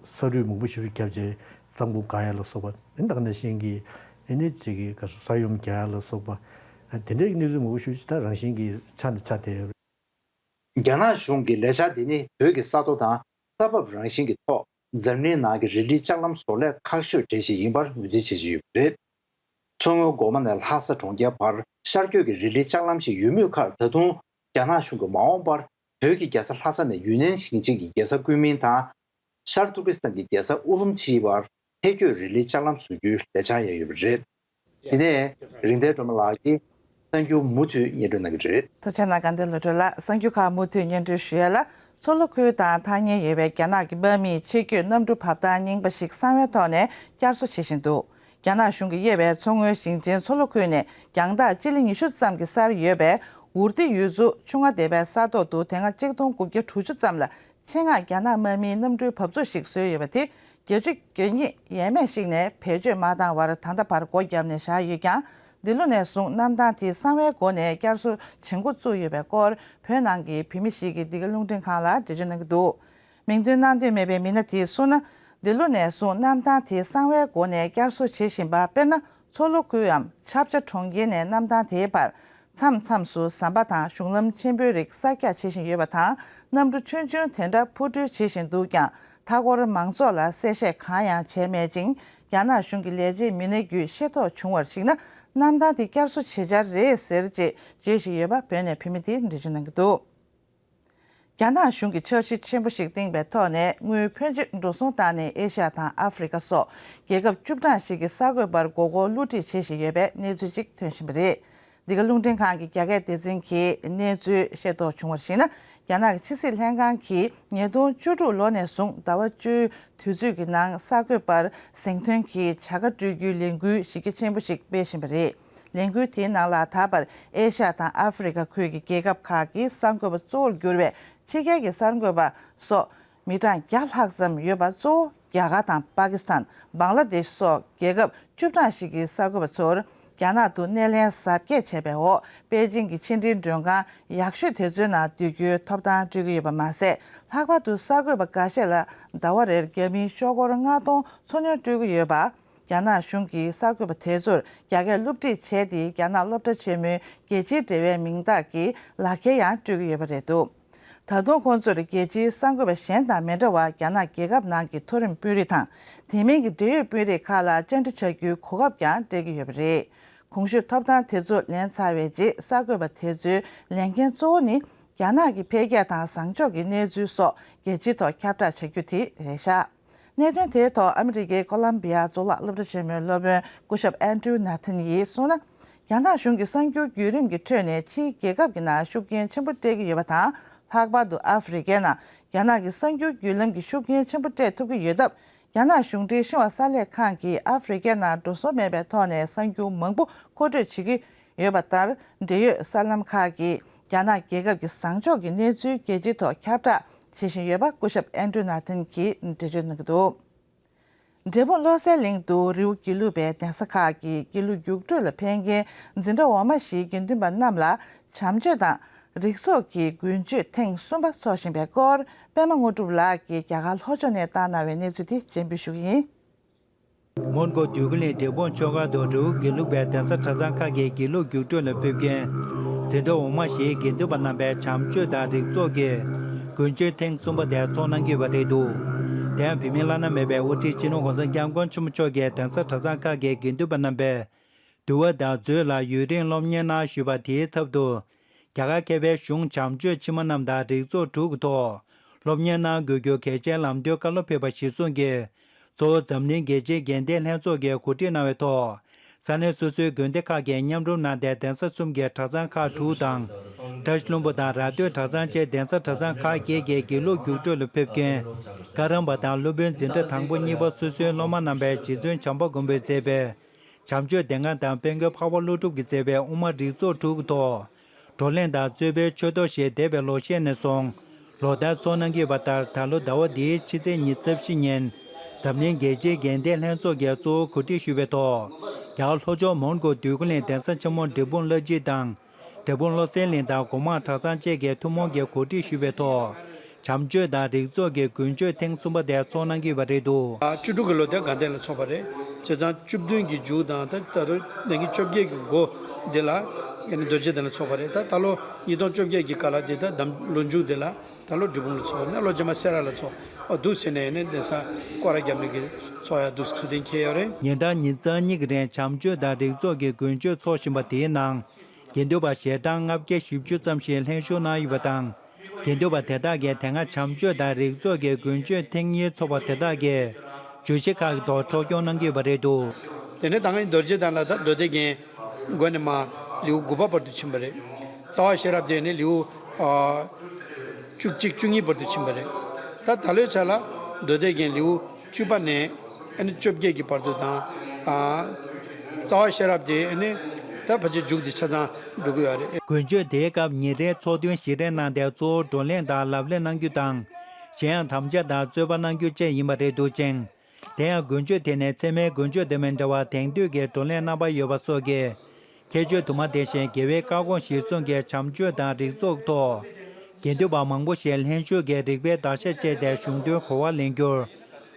ས་རུད་མང་པོ་ཞེ་པོ་བརྒྱབ་བྱས་གཙང་པོ་འགག་ཡ་ལ་སོགས་པ། ཨ་ནི་ད་ག་ནང་བཞིན་གྱི་ཨ་ནི་གཅིག་གི་ག་རེ་ཟེར། ས་ཡོམ་རྒྱག་ཡ་ལ་སོགས་པ། ཨ་དེ་འདྲའི་གནས་ཚུལ་མང་པོ་ཞིག་ད་རང་བཞིན་གྱི་ཆགས་ནས་ཆགས་བསྡད་ཡོད་རེད། རྒྱ་ནག་གཞུང་གི་ལས་འཆར་དེ་ནི་བོད་ཀྱི་ས་མཐོ་དང་ས་བབ་རང་བཞིན་གྱི་ཐོག་འཛམ་གླིང་ནང་གི་རི་ལི་ལྕགས་ལམ་བཟོ་ལས་ཁག་ཤོས་གྲས་ཤིག་ཡིན་པར་ངོས་འཛིན་བྱེད་ཀྱི་ཡོད་པ་རེད། མཚོ་སྔོན་འགོ་མ་ནས་ལྷ་ས་གྲོང་ཁྱེར་བར་ཤར་བསྐྱོད་ཀྱི་རི་ལི་ལྕགས་ལམ་ཞིག་ཡོད་མུས་ཁར། ད་དུང་རྒྱ་ནག་གཞུང་གིས་མ་འོངས་པར་བོད་ཀྱི་རྒྱལ་ས་ལྷ་ས་ནས་ཡུན་ནན་ཞིང་ཆེན་གྱི་རྒྱལ་ས་ཀུན་མིང་དང་། ཤར་ཏུར་ཀི་སི་ཐན་གྱི་རྒྱལ་ས་ཨུ་རུམ་ཆིའི་བར་ཐད་བསྐྱོད་རི་ལི་ལྕགས་ལམ་བཟོ་རྒྱུའི་ལས་འཆར་ཡང་ཡོད་པ་རེད། དེ་ནས་རིག་ལྡན་སྒྲོལ་མ་ལགས་ཀྱིས་གསར་འགྱུར་མུ་མཐུད་སྙན་སྒྲོན་གནང་གི་རེད། ཐུགས་རྗེ་གནང་། དགའ་ལྡན་བློ་གྲོས་ལགས། གསར་འགྱུར་ཁག་མུ་མཐུད་སྙན་སྒྲོན་ཞུ་ཡ་ལ། མཚོ་ལྷོ་ཁུལ་དང་ཐག་ཉེ་ཡོད་པའི་རྒྱ་ནག་གི་དམག་མིས་ཕྱིར་སྐྱོད་གནམ་གྲུ་བབས་ཐང་རྙིང་པ་ཞིག་གསང་བའི་ཐོག་ནས་བསྐྱར་གསོ་བྱེད་བཞིན་འདུག། རྒྱ་ནག་གཞུང་གིས་དབྱེ་བའི་མཚོ་སྔོན་ཞིང་ཆེན་མཚོ་ལྷོ་ཁུལ་ནས་རྒྱང་ཐག་སྤྱི་ལེ་ཉི་ཤུ་ཙམ་གྱི་སར་ཡོད་པའི་ཝུར་ཏི་ཡུལ་ཚོ་ཆུང་བ་སྡེ་བའི་ས་ཐོག་ཏུ་དེ་སྔ་ཆིག་སྟོང་དགུ་བརྒྱ་དྲུག་ཅུ་ཙམ་ལ་ཆེད་མངགས་རྒྱ་ནག་དམག་མིའི་གནམ་གྲུའི་བབས་ཚུགས་ཤིག་བཟོས་ཡོད་པ་དེ་བརྒྱད་ཅུ་གྱ་གཉིས་ཡས་མས་ཤིག་ནས་བེད་སྤྱོད་མ་བཏང་བར་ད་ལྟ་བར་སྒོ་བརྒྱབ་ནས་བཞག་ཡོད་ཀྱང་། འདི་ལོ་ནས་བཟུང་གནམ་ཐང་དེ་གསང་བའི་སྒོ་ནས་བསྐྱར་གསོ་བྱེད་འགོ་བཙུགས་ཡོད་པའི་སྐོར་བོད་ནང་གི་བོད་མི་ཞིག་གིས་འདི་ག་རླུང་འཕྲིན་ཁང་ལ་འགྲེལ་བརྗོད་གནང་གི་འདུག། མིང་འདོན་གནང་འདོད་མེད་པའི་མི་སྣ་དེས་གསུངས་ན། འདི་ལོ་ནས་བཟུང་གནམ་ཐང་དེ་གསང་བའི་སྒོ་ནས་བསྐྱར་གསོ་བྱེད་བཞིན་པ། དཔེར་ན། མཚོ་ལྷོ་ཁུལ་འམ་ཆབ་ཆ་གྲོང་ཁྱེར་ནས་གནམ་ཐང་དེའི་བར་མཚམས་མཚམས་སུ་ཟམ་པ་དང་གཞུང་ལམ་ཆེན་པོའི་རིགས་གསར་རྒྱག་བྱེད་བཞིན་ཡོད་པ་དང་། གནམ་གྲུ་ཆུང་ཆུང་དེ་འདྲ་འཕུར་འགྲུལ་བྱེད་བཞིན་འདུག་ཀྱང་། མཐའ་འཁོར་མང་ཚོགས་ལ་གསལ་བཤད་གང་ཡང་བྱས་མེད་ཅིང་། རྒྱ་ནག་གཞུང་གི་ལས་བྱེད་མི་སྣ་བརྒྱུད་ཤེས་རྟོགས་བྱུང་བར་གཞིགས་ན། གནམ་ཐང་དེ་བསྐྱར་གསོ་བྱེད་འཆར་རེད་ཟེར་ཅེས་བརྗོད་བཞིན་ཡོད་པ་བོད་ནས་བོད་མི་དེས་འགྲེལ་བརྗོད་གནང་གི་འདུག། རྒྱ་ནག་གཞུང་གིས་འཆར་གཞི་ཆེན་པོ་ཞིག་བཏིང་པའི་ཐོག་ནས། དངུལ་ཕོན་ཆེ་འགྲོ་སོང་བཏང་ནས་ཨེ་ཤ་ཡ་དང་ཨ་ཧྥེ་རི་ཁ་སོགས་རྒྱལ་ཁབ་བཅུ་གྲངས་ཤིག་གི་ས་བགོས་པར་མགོ་སྐོར་བསླུ་བྲིད་བྱེད་བཞིན་ཡོད་པའི་གནས་ཚུལ་ཅིག་ཐོན་བཞིན་པ་རེད། འདི་ག་རླུང་འཕྲིན་ཁང་གི་རྒྱ་སྐད་སྡེ་ཚན་གྱིས་གནས་ཚུལ་ཤེས་རྟོགས་བྱུང་བར་གཞིགས་ན། རྒྱ་ནག་གི་ཕྱི་སྲིད་ལྷན་ཁང་གིས་ཉིས་སྟོང་བཅུ་དྲུག་ལོ་ནས་བཟུང་ཟླ་བ་བཅུའི་དུས་ཚོད་ཀྱི་ནང་གསར་འགོད་པར་གཟེངས་ཐོན་གྱི་བྱ་དགའ་སྤྲོད་རྒྱུའི་ལས་འགུལ་གཞི་རྒྱ་ཆེན་པོ་ཞིག་སྤེལ་བཞིན་པ་རེད། ལས་འགུལ་དེའི་ནང་ལ་ད་བར་ཨེ་ཤ་ཡ་དང་ཨ་ཧྥེ་རི་ཁ་ཁུལ་གྱི་རྒྱལ་ཁབ་ཁག་གི་གསར་འགོད་པ་གཙོ་བོར་གྱུར་བའི་ཕྱི་རྒྱལ་གྱི་གསར་འགོད་པ་སོགས་མི་གྲངས་བརྒྱ་ལྷག་ཙམ་ཡོད་པ། གཙོ་བོ་རྒྱ་གར་དང་པ་ཀི་སི་ཐན། བང་ལ་དེཤ་སོགས་རྒྱལ་ཁབ་བཅུ་གྲངས་ཤིག་གི་གསར་འགོད་པ་ཚོར། རྒྱ་ རྒྱ་ནག་ཏུ་སྣེ་ལེན་གཟབ་རྒྱས་བྱས་པའི་འོག་པེ་ཅིང་གི་ཕྱི་འབྲེལ་མགྲོན་ཁང་ཡག་ཤོས་དེ་ཚོའི་ནང་སྡོད་རྒྱུའི་ཐོབ་ཐང་སྤྲོད་ཀྱི་ཡོད་པ་མ་ཟད། ལྷག་པར་དུ་གསར་འགོད་པ་འགའ་ཤས་ལ་ཟླ་བ་རེར་རྒྱ་མིའི་ཤོག་སྒོར་ལྔ་སྟོང་འཚོ་སྣོན་སྤྲོད་ཀྱི་ཡོད་པ། རྒྱ་ནག་གཞུང་གིས་གསར་འགོད་པ་དེ་ཚོར་རྒྱ་སྐད་སློབ་ཁྲིད་བྱས་ཏེ། རྒྱ་ནག་སློབ་གྲྭ་ཆེན་མོའི་རྒྱལ་སྤྱིའི་འབྲེལ་བའི་མིང་རྟགས་ཀྱི་ལག་འཁྱེར་ཡང་སྤྲོད་ཀྱི་ཡོད་པ་རེད་འདུག་ད་དུང་ཁོང་ཚོར་རྒྱལ་སྤྱིའི་གསར་འགོད་པ་གཞན་དང་མི་འདྲ་བར། རྒྱ་ནག་རྒྱལ་ཁབ་ནང་གི་མཐོ་རིམ་དཔོན་རིགས་དང་། དེ་མིན་གྱི་འབྲེལ་ཡོད་དཔོན་རིགས་ཁག་ལ་བཅར་འདྲི་བྱ་རྒྱུའི་གོ་སྐབས་ཀྱང་སྤྲད་ཀྱི་ཡོད་པ་རེད། གོང་ཞུས་ཐོབ་ཐང་དེ་ཚོ་ལེན་ཚར་བའི་རྗེས། གསར་འགོད་པ་དེ་ཚོའི་ལས་འགན་གཙོ་བོ་ནི། རྒྱ་ནག་གི་འཕེལ་རྒྱས་དང་བཟང་ཕྱོགས་ཀྱི་གནས་ཚུལ་སོགས་རྒྱལ་སྤྱིའི་ཐོག་ཁྱབ་བསྒྲགས་བྱ་རྒྱུ་དེ་རེད་ཤག་གནད་དོན་དེའི་ཐོག་ཨ་མི་རི་ཀའི་ཀོ་ལམ་བི་ཡ་གཙུག་ལག་སློབ་གྲྭ་ཆེན་མོའི་སློབ་དཔོན་སྐུ་ཞབས་ཨན་ཌྲུ་ནཱ་ཐན་ཡིས་གསུངས་ན། རྒྱ་ནག་གཞུང་གིས་གསར་འགྱུར་བརྒྱུད་རིམ་གྱི་ཁྲོད་ནས་ཕྱིའི་རྒྱལ་ཁབ་ཀྱི་ནང་ཤུགས་རྐྱེན་ཆེན་པོ་སྤྲད་ཀྱི་ཡོད་པ་དང་། ལྷག་པར་དུ་ཨ་ཧྥེ་རི་ཁའི་ནང་རྒྱ་ནག་གི་གསར་འགྱུར་བརྒྱུད་ལམ་གྱིས་ཤུགས་རྐྱེན་ཆེན་པོ་སྤྲད་ཐུབ་ཀྱི་ཡོད་སྟབས། རྒྱ་ནག་གཞུང་འབྲེལ་ཤེས་དབང་གསར་ལས་ཁང་གིས་ཨ་ཧྥེ་རི་ཁའི་ནང་འགྲོ་སོང་མེད་པའི་ཐོག་ནས་གསར་འགྱུར་མང་པོ་མཁོ་སྤྲོད་བྱེད་ཀྱི་ཡོད་པ་ལྟར། འབྲེལ་ཡོད་གསར་ལམ་ཁག་གིས་རྒྱ་ནག་རྒྱལ་ཁབ་ཀྱི་བཟང་ཕྱོགས་ཀྱི་གནས་ཚུལ་རྒྱལ་སྤྱིའི་ཐོག་ཁྱབ་བསྒྲགས་བྱེད་བཞིན་ཡོད་པ་སྐུ་ཞབས་ཨན་ཌྲུ་ནཱ་ཐན་གྱིས་འགྲེལ་བརྗོད་གནང་གི་འདུག་འབྲས་སྤུངས་བློ་གསལ་གླིང་དུ་རི་བོ་དགེ་ལུགས་པའི་གདན་ས་ཁག་གི་དགེ་ལུགས་རྒྱུགས་སྤྲོད་ལ་ཕེབས་མཁན་འཛིན་གྲྭ་འོག་མ་བཞིའི་དགེ་འདུན་པ་རྣམས་ལ་བྱམས་སྤྱོད་དང་རིག་ཚོགས་ཀྱི་མགོན་སྤྱོད་ཐེངས་གསུམ་པ་འཚོགས་བཞིན་པའི་སྐོར། པད་མ་དངོས་གྲུབ་ལགས་ཀྱིས་རྒྱ་གར་ལྷོ་ཕྱོགས་ནས་བཏང་གནང་བའི་གནས་ཚུལ་དེ་སྤྱན་འབུལ་ཞུ་གི་ཡིན། མོན་གྷོ་འདོད་རྒུ་གླིང་འབྲས་སྤུངས་ཆོས་སྒར་དུ་རི་བོ་དགེ་ལུགས་པའི་གདན་ས་གྲྭ་ཚང་ཁག་གི་དགེ་ལུགས་རྒྱུགས་སྤྲོད་ལ་ཕེབས་མཁན་འཛིན་གྲྭ་འོག་མ་བཞིའི་དགེ་འདུན་པ་རྣམ་པས་བྱམས་སྤྱོད་དང་རིག་ཚོགས་ཀྱི་མགོན་སྤྱོད་ཐེངས་གསུམ་པ་དེ་འཚོགས་གནང་གི་ཡོད་པ་རེད་འདུག་དེ་ཡང་བོད་མིའི་བླ་ན་མེད་པའི་དབུ་ཁྲིད་སྤྱི་ནོར་༸གོང་ས་༸སྐྱབས་མགོན་ཆེན་པོ་མཆོག་གིས་གདན་ས་གྲྭ་ཚང་ཁག་གི་དགེ་འདུན་པ་རྣམ་པས་འདུལ་བ་དང་མཛོད་ལ་ཡུན་རིང་སློབ་གཉེར་གནང་ཞུས་པ་དེའི་ཚབ་ཏུ། རྒྱ་གར་མཁས་པའི་གཞུང་བྱམས་ཆོས་ཕྱི་མ་རྣམས་དང་རིག་ཚོགས་དྲུག་གི་ཐོག་སློབ་གཉེར་གནང་དགོས་རྒྱུ་གལ་ཆེན་ལམ་སྟོན་བཀའ་སློབ་ཕེབས་པ་གཞིར་བཟུང་གིས། གཙོ་བོ་འཛམ་གླིང་རྒྱལ་སྤྱིའི་དགེ་ལྡན་ལྷན་ཚོགས་ཀྱིས་གོ་སྒྲིག་གནང་བའི་ཐོག་ས་གནས་སོ་སོའི་དགོན་སྡེ་ཁག་གིས་མཉམ་རུབ་གནང་སྟེ། གདན་ས་གསུམ་གྱི་གྲྭ་ཚང་ཁག་དྲུག་དང་། བཀྲ་ཤིས་ལྷུན་པོ་དང་ར་སྟོད་གྲྭ་ཚང་བཅས་གདན་ས་གྲྭ་ཚང་ཁག་བརྒྱད་ཀྱི་དགེ་ལུགས་རྒྱུགས་སྤྲོད་ལ་ཕེབས་མཁན་བཀའ་རམས་པ་དང་སློབ་དཔོན་འཛིན་གྲྭ་དང་པོ་གཉིས་པ་སོ་སོའི་སློབ་མ་རྣམ་པས་རྗེ་བཙུན་བྱམས་པ་མགོན་པོས་མཛད་པའི་བྱམས་ཆོས་སྡེ་ལྔ་དང་དཔལ་མགོན་འཕགས་པ་ཀླུ་སྒྲུབ་ཀྱིས་མཛད་པའི་དབུ་མ་རིག་ཚོགས་དྲུག་གི་ཐོག་བགྲོ་གླེང་དང་རྩོད་པའི་ཆོས་ཐོག་ཞེས་འདས་པའི་ལོ་ཤས་ནས་བཟུང་ལོ་ལྟར་འཚོགས་གནང་གི་ཡོད་པ་ལྟར། ད་ལོ་ཟླ་བ་འདིའི་ཕྱི་ཚེས་ཉི་ཤུ་རྩ་བཞི་ཉིན་འཛམ་གླིང་རྒྱལ་སྤྱིའི་དགེ་ལྡན་ལྷན་ཚོགས་ཀྱིས་གཙོ་བོ་གོ་སྒྲིག་ཞུས་པའི་ཐོག་རྒྱ་གར་ལྷོ་ཕྱོགས་མོན་གྷོ་འདོད་རྒུ་གླིང་གདན་ས་ཆེན་མོ་འབྲས་སྤུངས་བླ་སྤྱི་དང་། འབྲས་སྤུངས་བློ་གསལ་གླིང་དང་སྒོ་མང་གྲྭ་ཚང་བཅས་ཀྱི་ཐུན་མོང་གི་གོ་སྒྲིག་ཞུས་པའི་ཐོག་བྱམས་ཆོས་དང་རིག་ཚོགས་ཀྱི་མགོན་སྤྱོད་ཐེངས་གསུམ་པ་དེ་འཚོགས་གནང་གི་ཡོད་པ་རེད་འདུག་བཅུ་དྲུག་གི་ལོ་དེ་དགའ་ལྡན་ལ་འཚོགས་པ་རེད། བྱས་ཙང་བཅུ་བདུན་གྱི་མཇུག་དང་ད་ད་རུང་ལས་ཀྱི་བཅོ་བརྒྱད་ཀྱི་འགོ་འདི་ལ་ཨ་ནི་རྡོ་རྗེ་གདན་ལ་འཚོགས་པ་རེད། ད་ད་ལོ་ཉིས་སྟོང་བཅོ་བརྒྱད་ཀྱི་སྐབས་ལ་འདི་ད་ལོ་མཇུག་འདི་ལ་ད་ལོ་འབྲས་སྤུངས་ལ་འཚོགས། ནས་ལོ་རྗེས་མ་སེ་ར་ལ་འཚོགས། ཨོ་འདུག་ཟེར་ནས་ནི་གདན་ས་སྐོར་ར་རྒྱབ་ནས་ཀྱི་འཚོགས་ཡ་འདུག་ཐུགས་གཏན་འཁེལ་ཡོད་རེད། ཉིན་གྲངས་ཉི་ཤུ་རྩ་གཉིས་ཀྱི་རིང་བྱམས་ཆོས་དང་རིག་ཚོགས་ཀྱི་མགོན་སྤྱོད་འཚོགས་བཞིན་པ་དེའི་ནང་། དགེ་འདུན་པ་ཞལ་གྲངས་ལྔ་བརྒྱ་བཞི་བཅུ་ཙམ་ཞིག་ལྷན་ཞུགས་གནང་ཡོད་པ་དང་། དགེ་འདུན་པ་དེ་དག་གིས་དེ་སྔ་བྱམས་ཆོས་དང་རིག་ཚོགས་ཀྱི་མགོན་སྤྱོད་ཐེངས་གཉིས་འཚོགས་པ་དེ་དག་གི་བརྗོད་གཞི་ཁག་གི་ཐོག་འཕྲོ་སྐྱོར་གནང་གི་ཡོད་པ་རེད་འདུག་དེ་ནས་ད་སྔ་རྡོ་རྗེ་གདན་ལ་ད་མདོ་སྡེ་རྒྱན་འགོ་ནས་མར་ལེའུ་དགུ་པ་བར་དུ་ཕྱིན་པ་རེད། རྩ་བ་ཤེས་རབ་སྡེ་ནས་ལེའུ་ཨ་བཅུ་གཅིག་བཅུ་གཉིས་བར་དུ་ཕྱིན་པ་རེད། ད་ད་ལོའི་ཆ་ལ་མདོ་སྡེ་རྒྱན་ལེའུ་བཅུ་པ་ནས་ཨ་ནི་བཅོ་བརྒྱད་ཀྱི་བར་དུ་དང་། ཨ་རྩ་བ་ཤེས་རབ་སྡེ་ཨ་ནི་ད་ཕལ་ཆེར་མཇུག་དེ་ཆ་ཚང་འགྲོ་གི་ཡོད་རེད། མགོན་སྤྱོད་དེའི་སྐབས་ཉིན་རེའི་ཚོགས་ཐུན་བཞི་རེ་གནང་སྟེ། གཙོ་བོ་བགྲོ་གླེང་དང་ལབ་གླེང་གནང་རྒྱུ་དང་། གཞན་ཡང་དམ་བཅའ་དང་རྩོད་པ་གནང་རྒྱུ་བཅས་ཡིན་པ་རེད་འདུག་ཅིང་། དེ་ཡང་མགོན་སྤྱོད་དེ་ནི་ཚད་མའི་མགོན་སྤྱོད་དང་མི་འདྲ་བར་དེང་དུས་ཀྱི་བགྲོ་གླེང་རྣམ་པ་ཡོད་པ་སོགས་ཀྱི་ཁྱད་ཆོས་དུ་མ་ལྡན་ཞིང་། རྒྱལ་བའི་བཀའ་དགོངས་གཞིར་བཟུང་གི་བྱམས་ཆོས་དང་རིག་ཚོགས་ཐོག་དགེ་འདུན་པ་མང་པོ་ཞིག་ལྷན་ཞུགས་ཀྱིས་རིགས་པའི་བརྡར་ཤ་བཅད་དེ་གཞུང་དོན་གོ་བ་ལེན་རྒྱུར་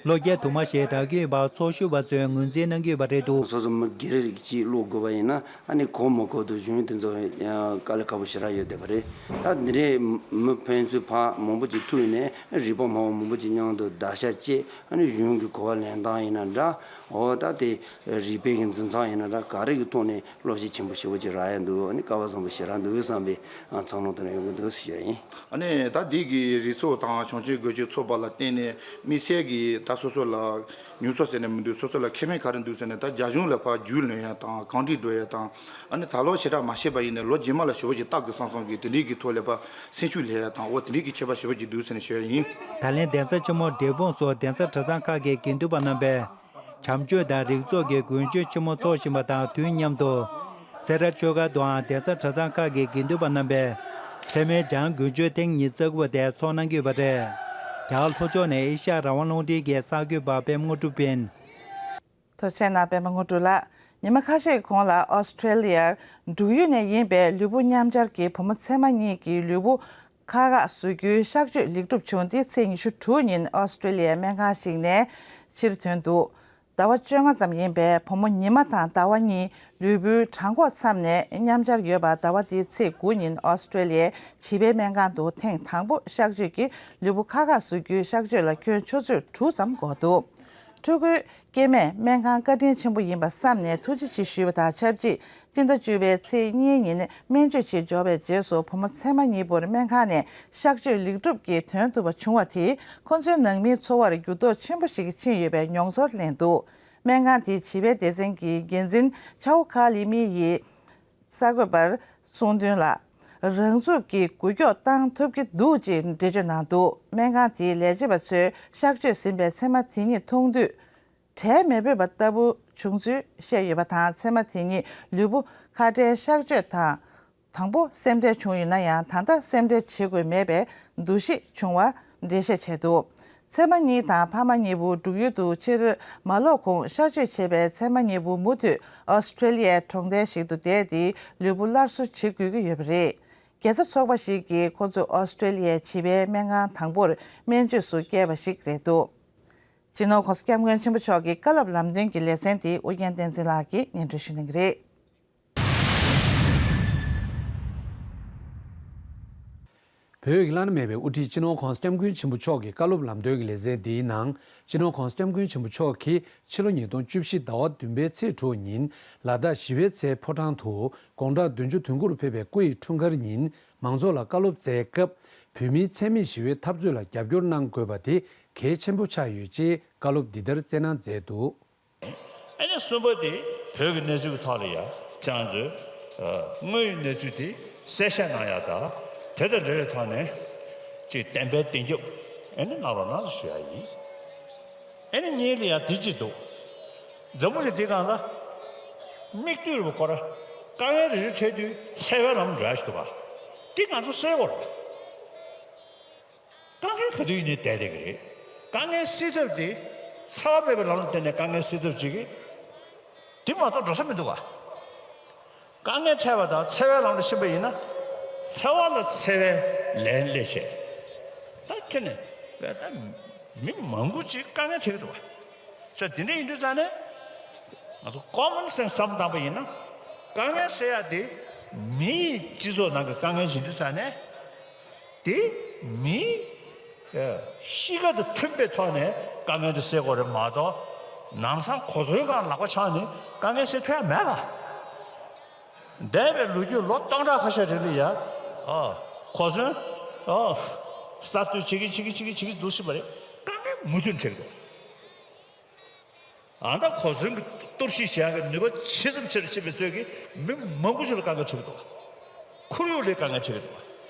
བློ་སྐྱེད་དུ་མ་ཞིག་རག་གི་ཡོད་པ་ཚོགས་ཞུགས་པ་ཚོས་ངོས་འཛིན་གནང་གི་ཡོད་པ་རེད་འདུག་སོ་སོ་མི་སྒེར་རིགས་གཅིག་ཀློག་དགོས་པ་ཡིན་ན། ཨ་ནི་གོ་མ་གོ་དུ་གཞུང་དེ་ཚོ་དཀའ་ལས་ཁག་པོ་ཞེ་དྲག་ཡོད་བསྡད་པ་རེད། ད་འདི་འདྲའི་མི་ཕན་ཚུན་ཕར་མང་པོ་ཅིག་ཐུག་ནས་རིགས་པ་སྨྲ་བ་མང་པོ་ཅིག་མཉམ་དུ་བརྡར་ཤ་བཅད། ཨ་ནི་གཞུང་གི་གོ་བ་ལེན་སྟངས་ཡིན་ན་འདྲ། འོ་ད་དེ་རིགས་པའི་གི་འཛིན་སྟངས་ཡིན་ན་འདྲ། ག་རེ་གི་ཐོག་ནས་བློ་ཤེད་ཆེན་པོ་ཞེ་པོ་ཅིག་རག་ཡ་འདུག་ཨ་ནི་སྐལ་བ་བཟང་པོ་ཞེ་དྲག་འདུག་བསམ་པའི་ཨ་འཚར་ལོངས་དེ་འདྲ་ཡོང་གི་འདུག་ཟེར་ཞུ་ཡ་ཡིན། ཨ་ནི་ད་འདི་གི་རིགས་ཚོགས་དང་བྱང་ཆུབ་སྒོས་ཀྱི་ཚོགས་པ་ལ་བརྟེན་ནས་དམིགས་བསལ་གྱི་ད་སོ་སོ་ལ་མྱོང་ཚོར་ཟེར་ནས་མི་འདུག་སོ་སོ་ལ་ཁེ་ཕན་ག་རེ་འདུག་ཟེར་ནས། ད་རྒྱ་གཞུང་ལ་ཕར་རྒྱུས་ལོན་ཡ་དང་གང་འགྲིག་འགྲོ་ཡ་དང་། ཨ་ནི་ད་ལོ་ཞེ་དྲག་མ་ཤེས་པ་ཡིན་ནའི་ལོ་རྗེས་མ་ལ་ཞེ་པོ་ཅིག་བལྟ་དགོས་བསམ་བསམ་གྱི་དེ་འདྲའི་གི་ཐོག་ལ་ཕར་སེམས་ཤུགས་སླེབས་ཡ་དང་། འོ་དེ་འདྲའི་གི་ཁྱད་པར་ཞེ་པོ་ཅིག་འདུག་ཟེར་ནས་ཞུ་ཡ་ཡིན། ད་ལན་གདན་ས་ཆེན་མོ་འབྲས་སྤུངས་སོགས་གདན་ས་གྲྭ་ཚང་ཁག་གི་དགེ་འདུན་པ་རྣམ་པས་བྱམས་ཆོས་དང་རིག་ཚོགས་ཀྱི་མགོན་སྤྱོད་ཆེན་མོ་འཚོགས་བཞིན་པ་དང་དུས་མཉམ་དུ། སེ་ར་ཆོས་སྒར་དུའང་གདན་ས་གྲྭ་ཚང་ཁག་གི་དགེ་འདུན་པ་རྣམ་པས་ཚད་མའི་བྱང་མགོན་སྤྱོད་ཐེངས་ཉི་ཤུ་རྩ་དགུ་པ་དེ་འཚོགས་གནང་གི་ཡོད་པ་རེད། རྒྱ་གར་ལྷོ་ཕྱོགས་ནས་ཨེ་ཤ་ཡ་རང་དབང་རླུང་འཕྲིན་གྱི་གསར་འགོད་པ་པད་མ་དངོས་གྲུབ་ཡིན། ཐུགས་རྗེ་གནང་པད་མ་དངོས་གྲུབ་ལགས། ཉི་མ་ཁ་ཤས་གོང་ལ་ཨོ་སི་ཀྲེ་ལི་ཡར་འབྲུག་ཡུལ་ནས་ཡིན་པའི་ལུས་པོ་མཉམ་སྦྱར་གྱི་བུ་མོ་ཚེ་མ་གཉིས་ཀྱི་ལུས་པོ་ཁ་ཁ་བཟོ་རྒྱུའི་གཤག་བཅོས་ལེགས་གྲུབ་བྱུང་སྟེ། ཚེས་ཉི་ཤུ་དྲུག་ཉིན་ཨོ་སི་ཀྲེ་ལི་ཡའི་སྨན་ཁང་ཞིག་ནས་ཕྱིར་ཐོན་འདུག་ཟླ་བ་བཅོ་ལྔ་ཙམ་ཡིན་པའི་བུ་མོ་ཉི་མ་དང་ཟླ་བ་གཉིས་ལུས་པོའི་བྲང་ཁོག་མཚམས་ནས་མཉམ་སྦྱར་ཡོད་པ། ཟླ་བ་འདིའི་ཚེས་དགུ་ཉིན་ཨོ་སི་ཀྲེ་ལི་ཡའི་བྱིས་པའི་སྨན་ཁང་དུ་ཐེངས་དང་པོ་གཤག་བཅོས་ཀྱིས་ལུས་པོ་ཁ་ཁ་བཟོ་རྒྱུའི་གཤག་བཅོས་ལ་ཁྱོན་ཆུ་ཚོད་དྲུག་ཙམ་འགོར་འདུག་ཕྲུ་གུའི་སྐྱེ་དམན་སྨན་ཁང་བཀའ་དྲིན་ཆེན་པོ་ཡིན་པ་བསམ་ནས་ཐུགས་རྗེ་ཆེ་ཞུས་པ་དང་ཆབས་ཅིག་སྤྱི་ཟླ་བཅུ་པའི་ཚེས་གཉིས་ཉིན་སྨན་བཅོས་བྱེད་འབྱོར་བའི་རྗེས་སུ་བུ་མོ་ཚེ་མ་གཉིས་པོར་སྨན་ཁང་ནས་གཤག་བཅོས་ལེགས་གྲུབ་ཀྱིས་ཐོན་ཐུབ་པ་བྱུང་བ་དེས་ཁོ་ཚོའི་ནང་མིའི་འཚོ་བར་འགྱུར་ལྡོག་ཆེན་པོ་ཞིག་ཕྱིན་ཡོད་པའི་མྱོང་ཚོར་ལེན་འདུག་སྨན་ཁང་དེའི་བྱིས་པའི་སྡེ་ཚན་གྱི་འགན་འཛིན་ཆའོ་ཁ་ལི་མི་ཡིས་གསར་འགོད་པར་གསུངས་དོན་ལ། རང་ཚུགས་ཀྱིས་འགུལ་སྐྱོད་བཏང་ཐུབ་ཀྱི་འདུག་ཅེས་འགྲེལ་བརྗོད་གནང་འདུག་སྨན་ཁང་དེའི་ལས་བྱེད་པ་ཚོས་གཤག་བཅོས་ཟིན་པའི་ཚེ་མ་དེ་གཉིས་མཐོང་དུས། གྲལ་མི་འབོད་པ་ལྟ་བུ་བྱུང་ཚུལ་བཤད་ཡོད་པ་དང་། ཚེ་མ་དེ་གཉིས་ལུས་པོ་ཁ་བྲལ་གཤག་བཅོས་དང་། དང་པོ་སེམས་ཁྲལ་བྱུང་ཡོད་ན་ཡང་། ད་ལྟ་སེམས་ཁྲལ་བྱེད་དགོས་མེད་པའི་འདུ་ཤེས་བྱུང་བ་འགྲེལ་བཤད་བྱས་འདུག་ཚེ་མ་གཉིས་དང་ཕ་མ་གཉིས་པོ་འབྲུག་ཡུལ་དུ་ཕྱིར་མ་ལོག་གོང་། གཤག་བཅོས་བྱས་པའི་ཚེ་མ་གཉིས་པོ་མུ་མཐུད་ཨོ་སི་ཀྲེ་ལི་ཡའི་གྲོང་རྡལ་ཞིག་ཏུ་བསྡད་དེ་ལུས་པོ་སླར་གསོ་བྱེད་དགོས་ཀྱི་ཡོད་པ་རེད། རྒྱལ་ས་ཚོགས་པ་ཞིག་གིས་ཁོ་ཚོ་ཨོ་སི་ཀྲེ་ལི་ཡའི་བྱིས་པའི་སྨན་ཁང་དང་པོར་སྨན་བཅོས་སུ་བསྐྱལ་བ་ཞིག་རེད་འདུག་སྤྱི་ནོར་༸གོང་ས་༸སྐྱབས་མགོན་ཆེན་པོ་མཆོག་གི་བཀའ་སློབ་ལམ་སྟོན་གྱི་ལེ་ཚན་དེ་ཨུ་རྒྱན་བསྟན་འཛིན་ལགས་ཀྱིས་སྙན་སྒྲོན་ཞུ་གནང་གི་རེད། བོད་ཀྱི་བླ་ན་མེད་པའི་དབུ་ཁྲིད་སྤྱི་ནོར་༸གོང་ས་༸སྐྱབས་མགོན་ཆེན་པོ་མཆོག་གི་བཀའ་སློབ་ལམ་སྟོན་གྱི་ལེ་ཚན་འདིའི་ནང་། སྤྱི་ནོར་༸གོང་ས་༸སྐྱབས་མགོན་ཆེན་པོ་མཆོག་གིས་ཕྱི་ལོ་ཉིས་སྟོང་བཅུ་བཞི་ཟླ་བ་བདུན་པའི་ཚེས་དྲུག་ཉིན་ལ་དྭགས་ཞི་བའི་ཚལ་ཕོ་བྲང་དུ་དགུང་གྲངས་བདུན་ཅུ་དོན་དགུ་རུ་ཕེབས་པའི་སྐུ་ཡི་འཁྲུངས་སྐར་ཉིན། མང་ཚོགས་ལ་བཀའ་སློབ་སྩལ་སྐབས། བོད་མིའི་འཚེ་མེད་ཞི་བའི་འཐབ་རྩོད་ལ་རྒྱབ་སྐྱོར་གནང་དགོས་པ་དེ་གལ་ཆེན་པོ་ཆགས་ཡོད་ཅེས་བཀའ་སློབ་འདི་ལྟར་སྩལ་གནང་མཛད་འདུག་ཨ་ནི་གསུམ་པ་དེ་བོད་ཀྱི་གནས་ཚུལ་གྱི་ཐོག་ལ་ཡང་ཁྱེད་རང་ཚོས་དངོས་ཡོད་གནས་ཚུལ་དེ་གསལ་བཤད་གནང་ཡག་དང་། དེ་དང་འབྲེལ་བའི་ཐོག་ནས་ཅིག་བདེན་པའི་བདེན་རྒྱབ་ཨ་ནི་གནང་རོགས་གནང་ཞུ་ཡག་ཡིན། ཨ་ནི་གཉིས་ལ་ཡང་དེ་གཅིག་འདུག་འཛམ་བུ་གླིང་འདི་སྒང་ལ་མིག་ལྟོས་རེ་བ་ཁོ་ར་དཀའ་ངལ་རེ་རེ་འཕྲད་དུས་འཚེ་བའི་ལམ་འགྲོ་ཡག་ཞིག་འདུག་ག་འདི་ང་ཚོ་སེལ་དགོས་རེད། དཀའ་ངལ་ག་དུས་ཡིན་ནའི་བསྡད་བསྡད་ཀྱི་རེད། དཀའ་ངལ་སེལ་ཐབས་དེ་འཚེ་བ་མེད་པའི་ལམ་ལ་བརྟེན་ནས་དཀའ་ངལ་སེལ་ཐབས་བྱེད་ཀྱི། དེ་མ་གཏོགས་འགྲོ་ས་མི་འདུག་ག་དཀའ་ངལ་འཕྲད་པ་དང་འཚེ་བའི་ལམ་ལ་ཕྱིན་པ་ཡིན་ན། འཚེ་བ་ལ་འཚེ་བའི་ལན་སླེབས་བྱས། ད་ཁྱོད་ནི་ད་མི་མང་པོ་ཅིག་དཀའ་ངལ་འཕྲད་ཀྱི་འདུག་ག་ས་དེ་འདྲ་ཡིན་དུས་ཙང་ནས་ང་ཚོ་ཀོ་མོན་སེན་སི་བསམ་བཏང་པ་ཡིན་ན། དཀའ་ངལ་སེལ་ཡག་དེ་མིའི་སྤྱི་ཚོགས་ནང་གི་དཀའ་ངལ་ཡིན་དུས་ཙང་ནས། དེ་མིའི་ཨ་གཤིས་ཀ་དང་མཐུན་པའི་ཐོག་ནས་དཀའ་ངལ་དེ་སེལ་དགོས་རེད་མ་གཏོགས། ལམ་སང་གོ་མཚོན་སྒང་ལག་པ་འཆང་ནས་དཀའ་ངལ་སེལ་ཐུབ་ཡག་མེད་པ། འདས་པའི་ལོ་རྒྱུས་ལོ་སྟོང་ཕྲག་ཁ་ཤས་རིང་ལ་ཡ། ཨ་གོ་མཚོན། ཨ་གསར་གཏོད་བྱེད་ཀྱི་བྱེད་ཀྱི་བྱེད་ཀྱི་བྱེད་ཀྱི་འདུག་སྲིད་པ་རེད། དཀའ་ངལ་མུ་མཐུད་འཕྲད་ཀྱི་འདུག་ཨ་ད་གོ་མཚོན་གྱི་གཏོར་བཤིག་བྱེད་ཡག་གི་ནུས་པ་ཇི་ཙམ་ཆེ་རུ་ཕྱིན་པའི་ཚོད་ཀྱིས་མི་མང་པོ་ཞིག་ལ་དཀའ་ངལ་འཕྲད་ཀྱི་འདུག་ཁོར་ཡུག་ལ་དཀའ་ངལ་འཕྲད་ཀྱི་འདུག་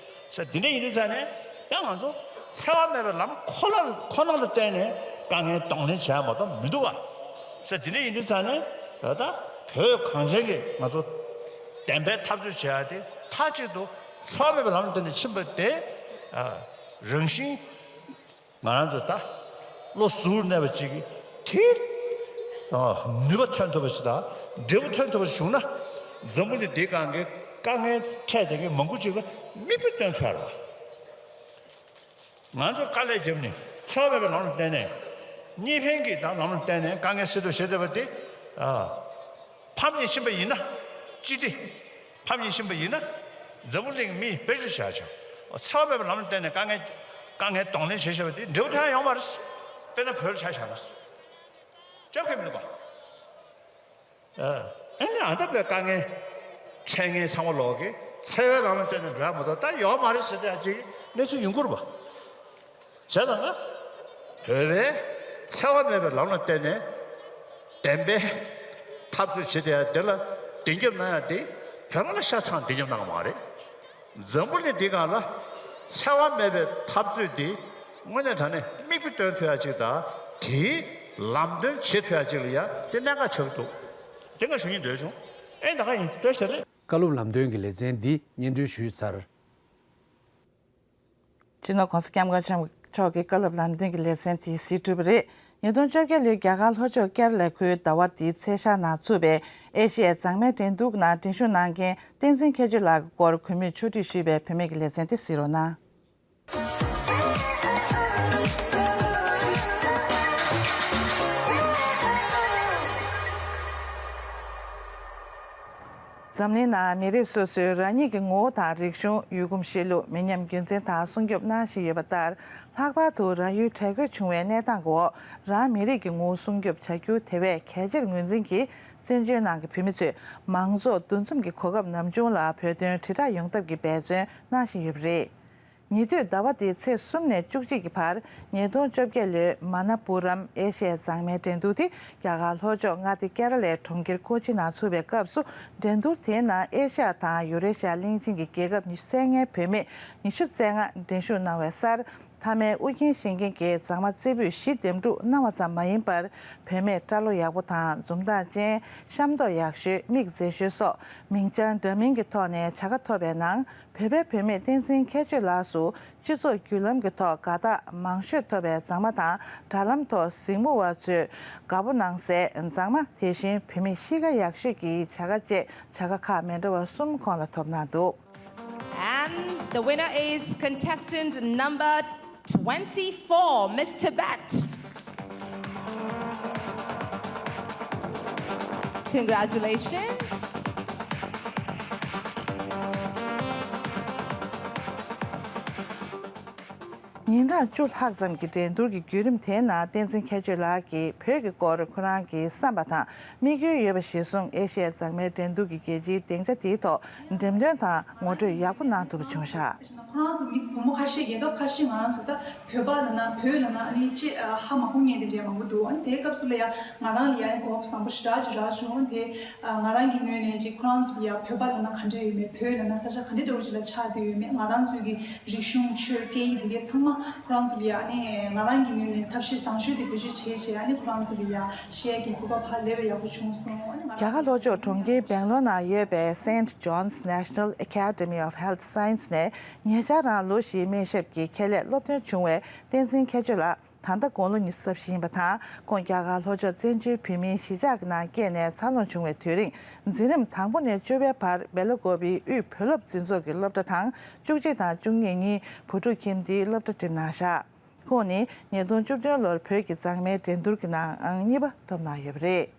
ས་འདི་འདྲ་ཡིན་དུས་ཙང་ནས་ད་ང་ཚོ་འཚེ་བ་མེད་པའི་ལམ་ཁོ་ལ་ཁོ་ན་ལ་བརྟེན་ནས་དཀའ་ངལ་གདོང་ལེན་བྱེད་ཡག་མ་གཏོགས་མི་འདུག་ག་ས་འདི་འདྲ་ཡིན་དུས་ཙང་ནས་ད་བོད་གངས་ཅན་གྱི་ང་ཚོ་བདེན་པའི་འཐབ་རྩོད་བྱེད་ཡག་དེ་མཐའ་གཅིག་ཏུ་འཚེ་བ་མེད་པའི་ལམ་ལ་བརྟེན་ནས་ཕྱིན་པ་དེ་རང་བཞིན། ང་རང་ཚོ་ད་བློ་གཟུར་གནས་པ་ཅིག་གིས་དེ་ནུས་པ་ཐོན་ཐུབ་པ་ཞིག་དང་འབྲས་བུ་ཐོན་ཐུབ་པ་ཞིག་བྱུང་ན། འཛམ་བུ་གླིང་འདིའི་སྒང་གི་དཀའ་ངལ་འཕྲད་བསྡད་མཁན་མང་པོ་ཅིག་ལ་མིག་དཔེ་སྟོན་ཐུབ་ཡ་རེད་བ། ང་ཚོ་དཀའ་ལས་བརྒྱབ་ནས་འཚེ་བ་མེད་པའི་ལམ་ལ་བརྟེན་ནས་གཉིས་ཕན་གྱི་དང་ལམ་ལ་བརྟེན་ནས་དཀའ་ངལ་སེལ་ཐབས་བྱེད་བསྡད་པ་དེ། ཕམ་ཉེས་ཕྱིན་པ་ཡིན་ན། སྤྱི་བདེ་ཕམ་ཉེས་ཕྱིན་པ་ཡིན་ན། འཛམ་བུ་གླིང་མིས་བེད་སྤྱོད་བྱས་ཆོག་འཚེ་བ་མེད་པའི་ལམ་ལ་བརྟེན་ནས་དཀའ་ངལ་དཀའ་ངལ་གདོང་ལེན་བྱས་བྱས་པ་དེ་འབྲས་བུ་ཐོན་ཡ་ཡོད་མ་རེད། དཔེར་ན་བོད་ལ་ཆ་བཞག་ན། སྐྱོབ་མཁན་མི་འདུག་ག་ཨ་ནི་ཨ་ད་བོད་དཀའ་ངལ་འཕྲད་མཁན་ཚང་མ་ལོག་གི་འཚེ་བའི་ལམ་ལ་བརྟེན་ནས་འགྲོ་ཡ་མ་གཏོགས་ད་ཡོད་མ་རེད་ཟེར་ཡ་ཅིག་གནས་ཚུལ་ཡོང་གི་རེད་པ། བྱས་ཙང་ན། བོད་པས་འཚེ་བ་མེད་པའི་ལམ་ལ་བརྟེན་ནས་བདེན་པའི་འཐབ་རྩོད་བྱེད་བསྡད་ཡ་དེ་ལ་བདེན་རྒྱབ་གནང་ཡ་དེ་བོད་པ་ལ་ཤ་ཚ་ན་བདེན་རྒྱབ་གནང་གི་མ་རེད། འཛམ་བུ་གླིང་འདིའི་སྒང་ལ་འཚེ་བ་མེད་པའི་འཐབ་རྩོད་དེ་དངོས་གནས་དྲང་གནས་མིག་དཔེ་སྟོན་ཐུབ་ཡ་ཅིག་དང་། དེའི་ལམ་སྟོན་བྱེད་ཐུབ་ཡ་ཅིག་ལ་ཡ་དེ་གནད་འགག་ཆགས་ཀྱི་འདུག་དེ་འགའ་ཞུ་སྙིང་འདོད་བྱུང་། ཨེ་ད་ག་ཡིན། བཀྲ་ཤིས་བདེ་ལེགས། བཀའ་སློབ་ལམ་སྟོན་གྱི་ལེ་ཚན་འདི་སྙན་སྒྲོན་ཞུས་ཚར། སྤྱི་ནོར་༸གོང་ས་༸སྐྱབས་མགོན་ཆེན་པོ་མཆོག་གི་བཀའ་སློབ་ལམ་སྟོན་གྱི་ལེ་ཚན་དེ་གཟིགས་གྲུབ་པ་རེད། ཉིས་སྟོང་བཅོ་བརྒྱད་ལོའི་རྒྱ་གར་ལྷོ་ཕྱོགས་ཀེ་ར་ལའི་ཁུལ་ཟླ་བ་འདིའི་ཚེས་ཤར་ནང་ཚུགས་པའི་ཨེ་ཤི་ཡའི་མཛངས་མའི་འགྲན་བསྡུར་ནང་འགྲན་ཞུགས་གནང་མཁན་བསྟན་འཛིན་མཁས་ཆོས་ལགས་ཀྱི་སྐོར་གུས་མོས་ཕྱོགས་སྒྲིག་ཞུས་པའི་བུད་མེད་ཀྱི་ལེ་ཚན་དེ་གཟིགས་རོགས་གནང་། འཛམ་གླིང་ནང་མི་རིགས་སོ་སོའི་རང་ཉིད་ཀྱི་ངོ་བོ་དང་རིག་གཞུང་། ཡུལ་གོམས་གཤིས་ལུགས། མི་ཉམས་རྒྱུན་འཛིན་དང་སྲུང་སྐྱོབ་གནང་བཞིན་ཡོད་པ་ལྟར། ལྷག་པར་དུ་རང་ཡུལ་བྲལ་དགོས་བྱུང་བའི་གནས་སྟངས་འོག་རང་མི་རིགས་ཀྱི་ངོ་བོ་སྲུང་སྐྱོབ་བྱ་རྒྱུ་དེ་བས་གལ་ཆེར་ངོས་འཛིན་གྱིས། བཙན་བྱོལ་ནང་གི་བོད་མི་ཚོས་མང་ཚོགས་འདུ་འཛོམས་ཀྱི་གོ་སྐབས་ནམ་བྱུང་ལ་བོད་དོན་དྲིལ་བསྒྲགས་ཡོང་ཐབས་ཀྱི་འབད་བརྩོན་གནང་བཞིན་ཡོད་པ་རེད། ཉེ་དུས་ཟླ་བ་འདིའི་ཚེས་གསུམ་ནས་བཅུ་གཅིག་གི་བར་ཉིས་སྟོང་བཅོ་བརྒྱད་ལོའི་མ་ན་པུ་རམ་ཨེ་ཤི་ཡའི་མཛངས་མའི་འགྲན་བསྡུར་དེ་རྒྱ་གར་ལྷོ་ཕྱོགས་མངའ་སྡེ་ཀེ་ར་ལའི་གྲོང་ཁྱེར་ཀོ་ཅི་ནང་ཚུགས་པའི་སྐབས་སུ། འགྲན་བསྡུར་དེའི་ནང་ཨེ་ཤ་ཡ་དང་ཡུ་རེ་ཤ་ཡ་གླིང་ཆེན་གྱི་རྒྱལ་ཁབ་ཉི་ཤུ་རྩ་ལྔའི་བུད་མེད་ཉི་ཤུ་རྩ་ལྔ་འགྲན་ཞུགས་གནང་བའི་སར། མཐའ་མའི་དབུ་རྒྱན་བཞེངས་མཁན་གྱི་མཛངས་མ་རྩེ་ཕུད་བཞི་འདེམས་སྒྲུག་གནང་བ་ཙམ་མ་ཡིན་པར། བུད་མེད་སྐྲ་ལོ་ཡག་པོ་དང་འཛུམ་མདངས་ཅན། ཤ་མདོག་ཡག་ཤོས། མིག་མཛེས་ཤོས་སོགས་མིང་བྱང་འདྲ་མིན་གྱི་ཐོག་ནས་བྱ་དགའ་ཐོབ་པའི་ནང་། བོད་པའི་བུད་མེད་བསྟན་འཛིན་མཁས་ཆོས་ལགས་སུ་སྤྱི་ཚོགས་བརྒྱུད་ལམ་གྱི་ཐོག་དགའ་རྟགས་མང་ཤོས་ཐོབ་པའི་མཛངས་མ་དང་། དྲ་ལམ་ཐོག་གཟིགས་མོ་བ་ཚོས་དགའ་པོ་གནང་སའི་མཛངས་མ། དེ་བཞིན་བུད་མེད་གཤིས་ཀ་ཡག་ཤོས་ཀྱི་བྱ་དགའ་བཅས་བྱ་དགའ་ཁག་མི་འདྲ་བ་གསུམ་ཁོང་ལ་ཐོབ་གནང་འདུག། And the winner is contestant number twenty-four, Miss Tibet. Congratulations. ཉིན་གྲངས་བཅུ་ལྷག་ཙམ་གྱི་འགྲན་བསྡུར་གྱི་བརྒྱུད་རིམ་དེའི་ནང་བསྟན་འཛིན་མཁས་ཆོས་ལགས་ཀྱིས་བོད་ཀྱི་སྐོར་ཁོ་རང་གི་བསམ་པ་དང་། དམིགས་ཡུལ་ཡོད་པ་གཞིར་བཟུང་ཨེ་ཤི་ཡའི་མཛངས་མའི་འགྲན་བསྡུར་གྱི་རྒྱལ་སྤྱིའི་སྡིངས་ཆ་དེའི་ཐོག་འགྲེམས་སྟོན་དང་ངོ་སྤྲོད་ཡག་པོ་གནང་ཐུབ་པ་བྱུང་ཤག། ཁོ་རང་ཚོ་མི་བུ་མོ་ཁ་ཤས། རྒྱལ་ཁབ་ཁ་ཤས། ང་རང་ཚོ་ད་བོད་པ་ལབ་ན། བོད་ལབ་ན་ཨ་ནི་ཅི་ཧ་མ་གོ་མཁན་དེ་འདྲ་མང་པོ་འདུག། ཨ་ནི་དེའི་སྐབས་སུ་ལ་ཡ་ང་རང་ལ་ཡ་གོ་སྐབས་བཟང་པོ་ཞེ་དྲག་ཅིག་རག་བྱུང་། དེ་ང་རང་གི་ངོས་ནས་ཅིག་ཁོ་རང་ཚོ་ལ་ཡ་བོད་པ་ལབ་ན་ག་འདྲ་ཡོད་མེད། བོད་ལབ་ན་ས་ཆ་ག་འདྲ་འདྲ་བོ་ཅིག་ལ་ཆགས་བསྡད་ཡོད་མེད། ང་རང་ཚོའི་གི་རིག་གཞུང་། ཆོས། སྐད་ཡིག་དེ་གའི་ཚང་མ་ཁོ་རང་ཚོ་ལ་ཡ་ཨ་ནི་ང་རང་གི་ངོས་ནས་ཐབས་ཤེས་བཟང་ཤོས་དེ་བེད་སྤྱོད་བྱས་བྱས། ཨ་ནི་ཁོ་རང་ཚོ་ལ་ཡ་བཤད་ཀྱི་གོ་སྐབས་ཧ་ལས་པའི་ཡག་པོ་བྱུང་སོང་། ཨ་ནི་ང་རྒྱ་གར་ལྷོ་ཕྱོགས་གྲོང་ཁྱེར་སྦེང་ལོར་ནང་ཡོད་པའི་Saint John's National Academy of Health Science ནས་ཉེ་ཆར་རང་ལོ་བཞིའི་སྨན་ཞབས་ཀྱི་ཁྱད་ལས་སློབ་ཐོན་བྱུང་བའི་བསྟན་འཛིན་མཁས་ཆོས་ལགས། ད་ལྟ་དགུང་ལོ་ཉི་ཤུ་རྩ་བཞི་ཡིན་པ་དང་། ཁོང་རྒྱ་གར་ལྷོ་ཕྱོགས་བཙན་བྱོལ་བོད་མིའི་གཞིས་ཆགས་ཀྱི་ནང་སྐྱེས་ནས་འཚར་ལོངས་བྱུང་བའི་དུས་རིང་། འཛིན་རིམ་དང་པོ་ནས་བཅུ་པའི་བར་སྦེ་ལ་ཀོ་པིའི་དབུས་བོད་སློབ་འཛིན་ཚོགས་ཀྱི་སློབ་གྲྭ་དང་། བཅུ་གཅིག་དང་བཅུ་གཉིས་གཉིས་བོད་ཕྲུག་ཁྱིམ་སྡེའི་སློབ་གྲྭ་འགྲིམས་གནང་བཞག། ཁོང་ནི་ཉིས་སྟོང་བཅུ་བདུན་ལོར་བོད་ཀྱི་མཛངས་མའི་འགྲན་བསྡུར་གྱི་ནང་ཨང་གཉིས་པ་ཐོབ་གནང་ཡོད་པ་རེད།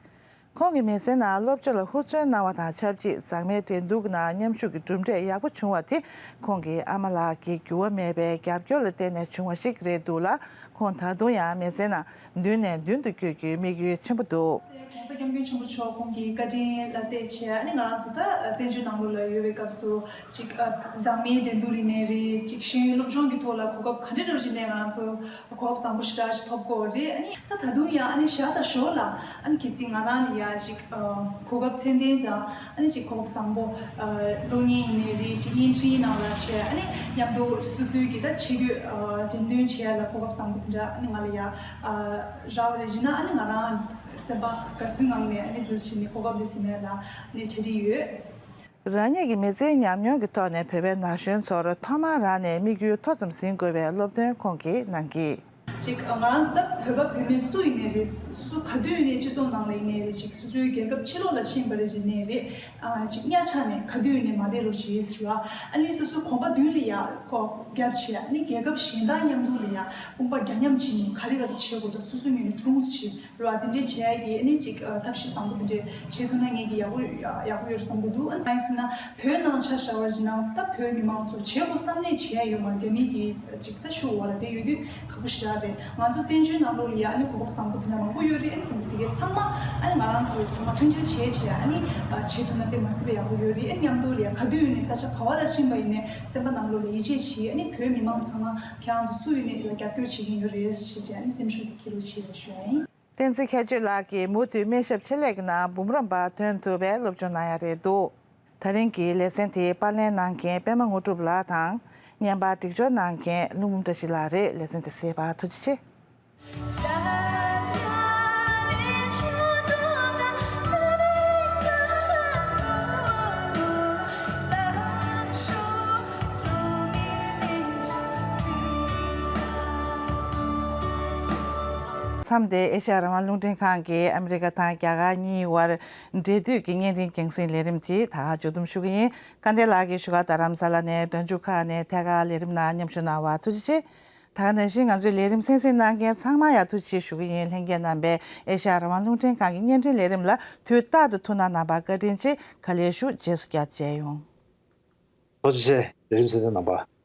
ཁོང་གི་མི་ཚེའི་ནང་སློབ་སྦྱོང་ལ་ཧུར་བརྩོན་གནང་བ་དང་ཆབས་ཅིག། མཛངས་མའི་འགྲན་བསྡུར་གྱི་ནང་མཉམ་ཞུགས་ཀྱི་གྲུབ་འབྲས་ཡག་པོ་བྱུང་བ་དེ། ཁོང་གི་ཨ་མ་ལགས་ཀྱི་འགྱུར་བ་མེད་པའི་རྒྱབ་སྐྱོར་ལ་བརྟེན་ནས་བྱུང་བ་ཞིག་རེད་འདུག་ལ། ཁོང་ད་དུང་ཡང་མི་ཚེའི་ནང་མདུན་ནས་མདུན་དུ་སྐྱོད་རྒྱུའི་དམིགས་ཡུལ་ཆེན་པོ་འདུག། གོང་ས་སྐྱབས་མགོན་ཆེན་པོ་མཆོག་ཁོང་གི་བཀའ་དྲིན་ལ་བརྟེན་བྱས། ཨ་ནི་ང་རང་ཚོ་ད་བཙན་བྱོལ་ནང་ལོགས་ལ་ཡོད་པའི་སྐབས་སུ་ཅིག་ཨ་མཛངས་མའི་འགྲན་བསྡུར་ཡིན་ནའི་རེད། ཅིག་ཤེས་ཡོན་སློབ་སྦྱོང་གི་ཐོག་ལ་གོ་སྐབས་ག་འདྲ་འདྲ་བོ་ཅིག་ནས་ང་རང་ཚོ་གོ་སྐབས་བཟང་པོ་ཞེ་དྲག་ཅིག་ཐོབ་ཀྱི་ཡོད་རེད། ཨ་ནི་ད་ད་དུང་ཡང་ཨ་ནི་ཞག་དང་ཞོར་ལ་ཨ་ནི་གལ་སྲིད་ང་རང་ལ་ཡ་ཅིག་ཨ་གོ་སྐབས་ཚད་ལྡན་དང་། ཨ་ནི་ཅིག་གོ་སྐབས་བཟང་པོ། ཨ་གློག་བརྙན་ཡིན་ནའི་རེད། ཅིག་བརྙན་འཕྲིན་ནང་ལ་བྱས། ཨ་ནི་མཉམ་དུ་སོ་སོའི་གི་ད་ཆས་གོས་ཨ་འགྲེམས་སྟོན་བྱས་ལ་གོ་སྐབས་བཟང་པོ་དེ་འདྲ་ཨ་ནི་ང་ལ་ཡ་ཨ་རག་པ་རེད། བྱས་ན་ཨ་ནི་ང་རང་སེམས་པ་དགའ་བསུའི་ངང་ནས་ཨ་ནི་འདུག་སེ་བྱས་ནས་གོ་སྐབས་འདི་ཟིན་ནས་ལ་ཨ་ནི་གྲ་སྒྲིག་ཡོད། རང་ཉིད་ཀྱི་མི་ཚེའི་ཉམས་མྱོང་གི་ཐོག་ནས་བོད་པའི་ན་གཞོན་ཚོར་ཐོག་མར་རང་ནས་དམིགས་ཡུལ་མཐོ་ཙམ་ཟིན་དགོས་པའི་སློབ་སྟོན་ཁོང་གིས་གནང་གིས། ཅིག་ང་རང་ཚོ་ད་བོད་པ་བོད་མི་སུ་ཡིན་ནའི་རེད། སོ་སོ་ག་དུས་ཡིན་ནའི་སྤྱི་ཚོགས་ནང་ལ་ཡིན་ནའི་རེད། ཅིག་སོ་སོའི་རྒྱལ་ཁབ་ཕྱི་ལོགས་ལ་ཕྱིན་པ་རེད། ཡིན་ནའི་རེད། ཨ་ཅིག་གཉའ་ཆག་ནས་ག་དུས་ཡིན་ནའི་མ་བསྡད་རོགས་བྱེད་ཟེར་བ། ཨ་ནི་སོ་སོའི་གོམ་པ་མདུན་ལ་ཡ་ཁོ་རྒྱབ་བྱས། ཨ་ནི་རྒྱལ་ཁབ་གཞན་དག་མཉམ་དུ་ལ་ཡ་དཔུང་པ་འདྲ་མཉམ་བྱས་ནས་ག་རེ་ག་རེ་བྱེད་དགོས་འདུག། སོ་སོའི་ངོས་ནས་ཀྲུང་ཟེར་བྱས། རེད་བ། དེ་འདྲས་བྱེད་ཡ་གི་ཨ་ནི་ཅིག་ཨ་ཐབས་ཤེས་བཟང་པོ་དེ་འདྲས་བྱེད་ཐུབ་ན་ངེད་ཀྱི་ཡག་པོ་ཡག་པོ་ཡོད་བསམ་གྱི་འདུག། ཨ་ནི་གང་ཡིན་ཟེར་ན་བོད་ནང་ཆ་བཞག་པར་བྱས་ན་ད་བོད་མི་མང་ཚོ་བྱེད་དགོས་བསམ་ནས་བྱེད་ཡ་ཡོད་མ་རེད། རྒྱ་མི་གི་ཅིག་ད་ཤུགས་འོག་ལ་བསྡད་ཡོད་དུས་ཁག་པོ་ཞེ་དྲག་རེད། ང་ཚོ་བཙན་བྱོལ་ནང་ལོགས་ལ་ཡ་ཨ་ནི་གོ་སྐབས་བཟང་པོ་དེ་འདྲ་མང་པོ་ཡོད་རེད། ཨ་ནི་དེ་ཚོ་དེ་གའི་ཚང་མ་ཨ་ནི་ང་རང་ཚོ་ཚང་མ་མཐུན་སྒྲིལ་བྱས་བྱས་ཨ་ནི་བྱེད་ཐུབ་ན་དཔེ་མ་སྲིད་པའི་ཡག་པོ་ཡོད་རེད། ཨ་ནི་མཉམ་དུ་ལ་ཡ་ག་དུས་ཡིན་ནའི་ས་ཆ་ག་བ་ལ་ཕྱིན་པ་ཡིན་ནའི་སེམས་པ་ནང་ལོགས་ལ་ཡིད་ཆེས་བྱེད། ཨ་ནི་བོད་མི་མང་ཚང་མ་ཁྱེད་རང་ཚོ་སུ་ཡིན་ནའི་ལ་རྒྱབ་སྐྱོར་བྱེད་ཀྱི་ཡོད་རེད་ཞེས་བྱས་ཨ་ནི་སེམས་ཤུགས་དེ་འཁྱེར་རོགས་བྱེད་ལ་ཞུ་ཡ་ཡིན། བསྟན་འཛིན་མཁས་ཆོས་ལགས་ཀྱིས་མུ་མཐུད་སྨན་ཞབས་ཆེད་ལས་ཀྱི་ནང་འབུམ་རམས་པ་ཐོན་ཐུབ་པའི་སློབ་སྦྱོང་གནང་ཡ་རེད་འདུག། ད་རིང་གི་ལེ་ཚན་དེའི་པར་ལེན་གནང་མཁན་པད་མ་དངོས་གྲུབ་ལགས་དང་། བརྙན་པར་སྒྲིག་སྦྱོར་གནང་མཁན་ཀླུ་འབུམ་བཀྲ་ཤིས་ལགས་རེད། ལེ་ཚན་དེ་གཟིགས་པར་ཐུགས་རྗེ་ཆེ། མཚམས་དེ་ཨེ་ཤ་ཡ་རང་དབང་རླུང་འཕྲིན་ཁང་གིས་ཨ་མི་རི་ཀ་དང་རྒྱ་གར་གཉིས་བར་འབྲེལ་མཐུད་ཀྱི་བརྙན་འཕྲིན་རྒྱང་སྲིང་ལས་རིམ་དེ་ད་ག་མཇུག་བསྡོམས་ཞུ་གི་ཡིན། སྐལ་ལྡན་ལགས་ཀྱིས་བཞུགས་སྒར་རྡ་རམ་ས་ལ་ནས་སྒྲ་འཇུག་ཁང་ནས་ཐད་ཀར་ལས་རིམ་ནང་མཉམ་ཞུགས་གནང་བར་ཐུགས་རྗེ་ཆེ། ད་ག་ནང་བཞིན་ང་ཚོའི་ལས་རིམ་གསན་གཟིགས་གནང་མཁན་ཚང་མ་ཡང་ཐུགས་རྗེ་ཆེ་ཞུ་གི་ཡིན། ལྷན་རྒྱས་རྣམ་པས་ཨེ་ཤ་ཡ་རང་དབང་རླུང་འཕྲིན་ཁང་གི་བརྙན་འཕྲིན་ལས་རིམ་ལ་དུས་རྟག་ཏུ་ཐུགས་སྣང་གནང་བར་བཀའ་དྲིན་ཆེ། ག་ལེར་ཞུ། རྗེས་སུ་བསྐྱར་མཇལ་ཡོང་། ཐུགས་རྗེ་ཆེ། ལས་རིམ་གསན་མཁན་རྣམ་པ།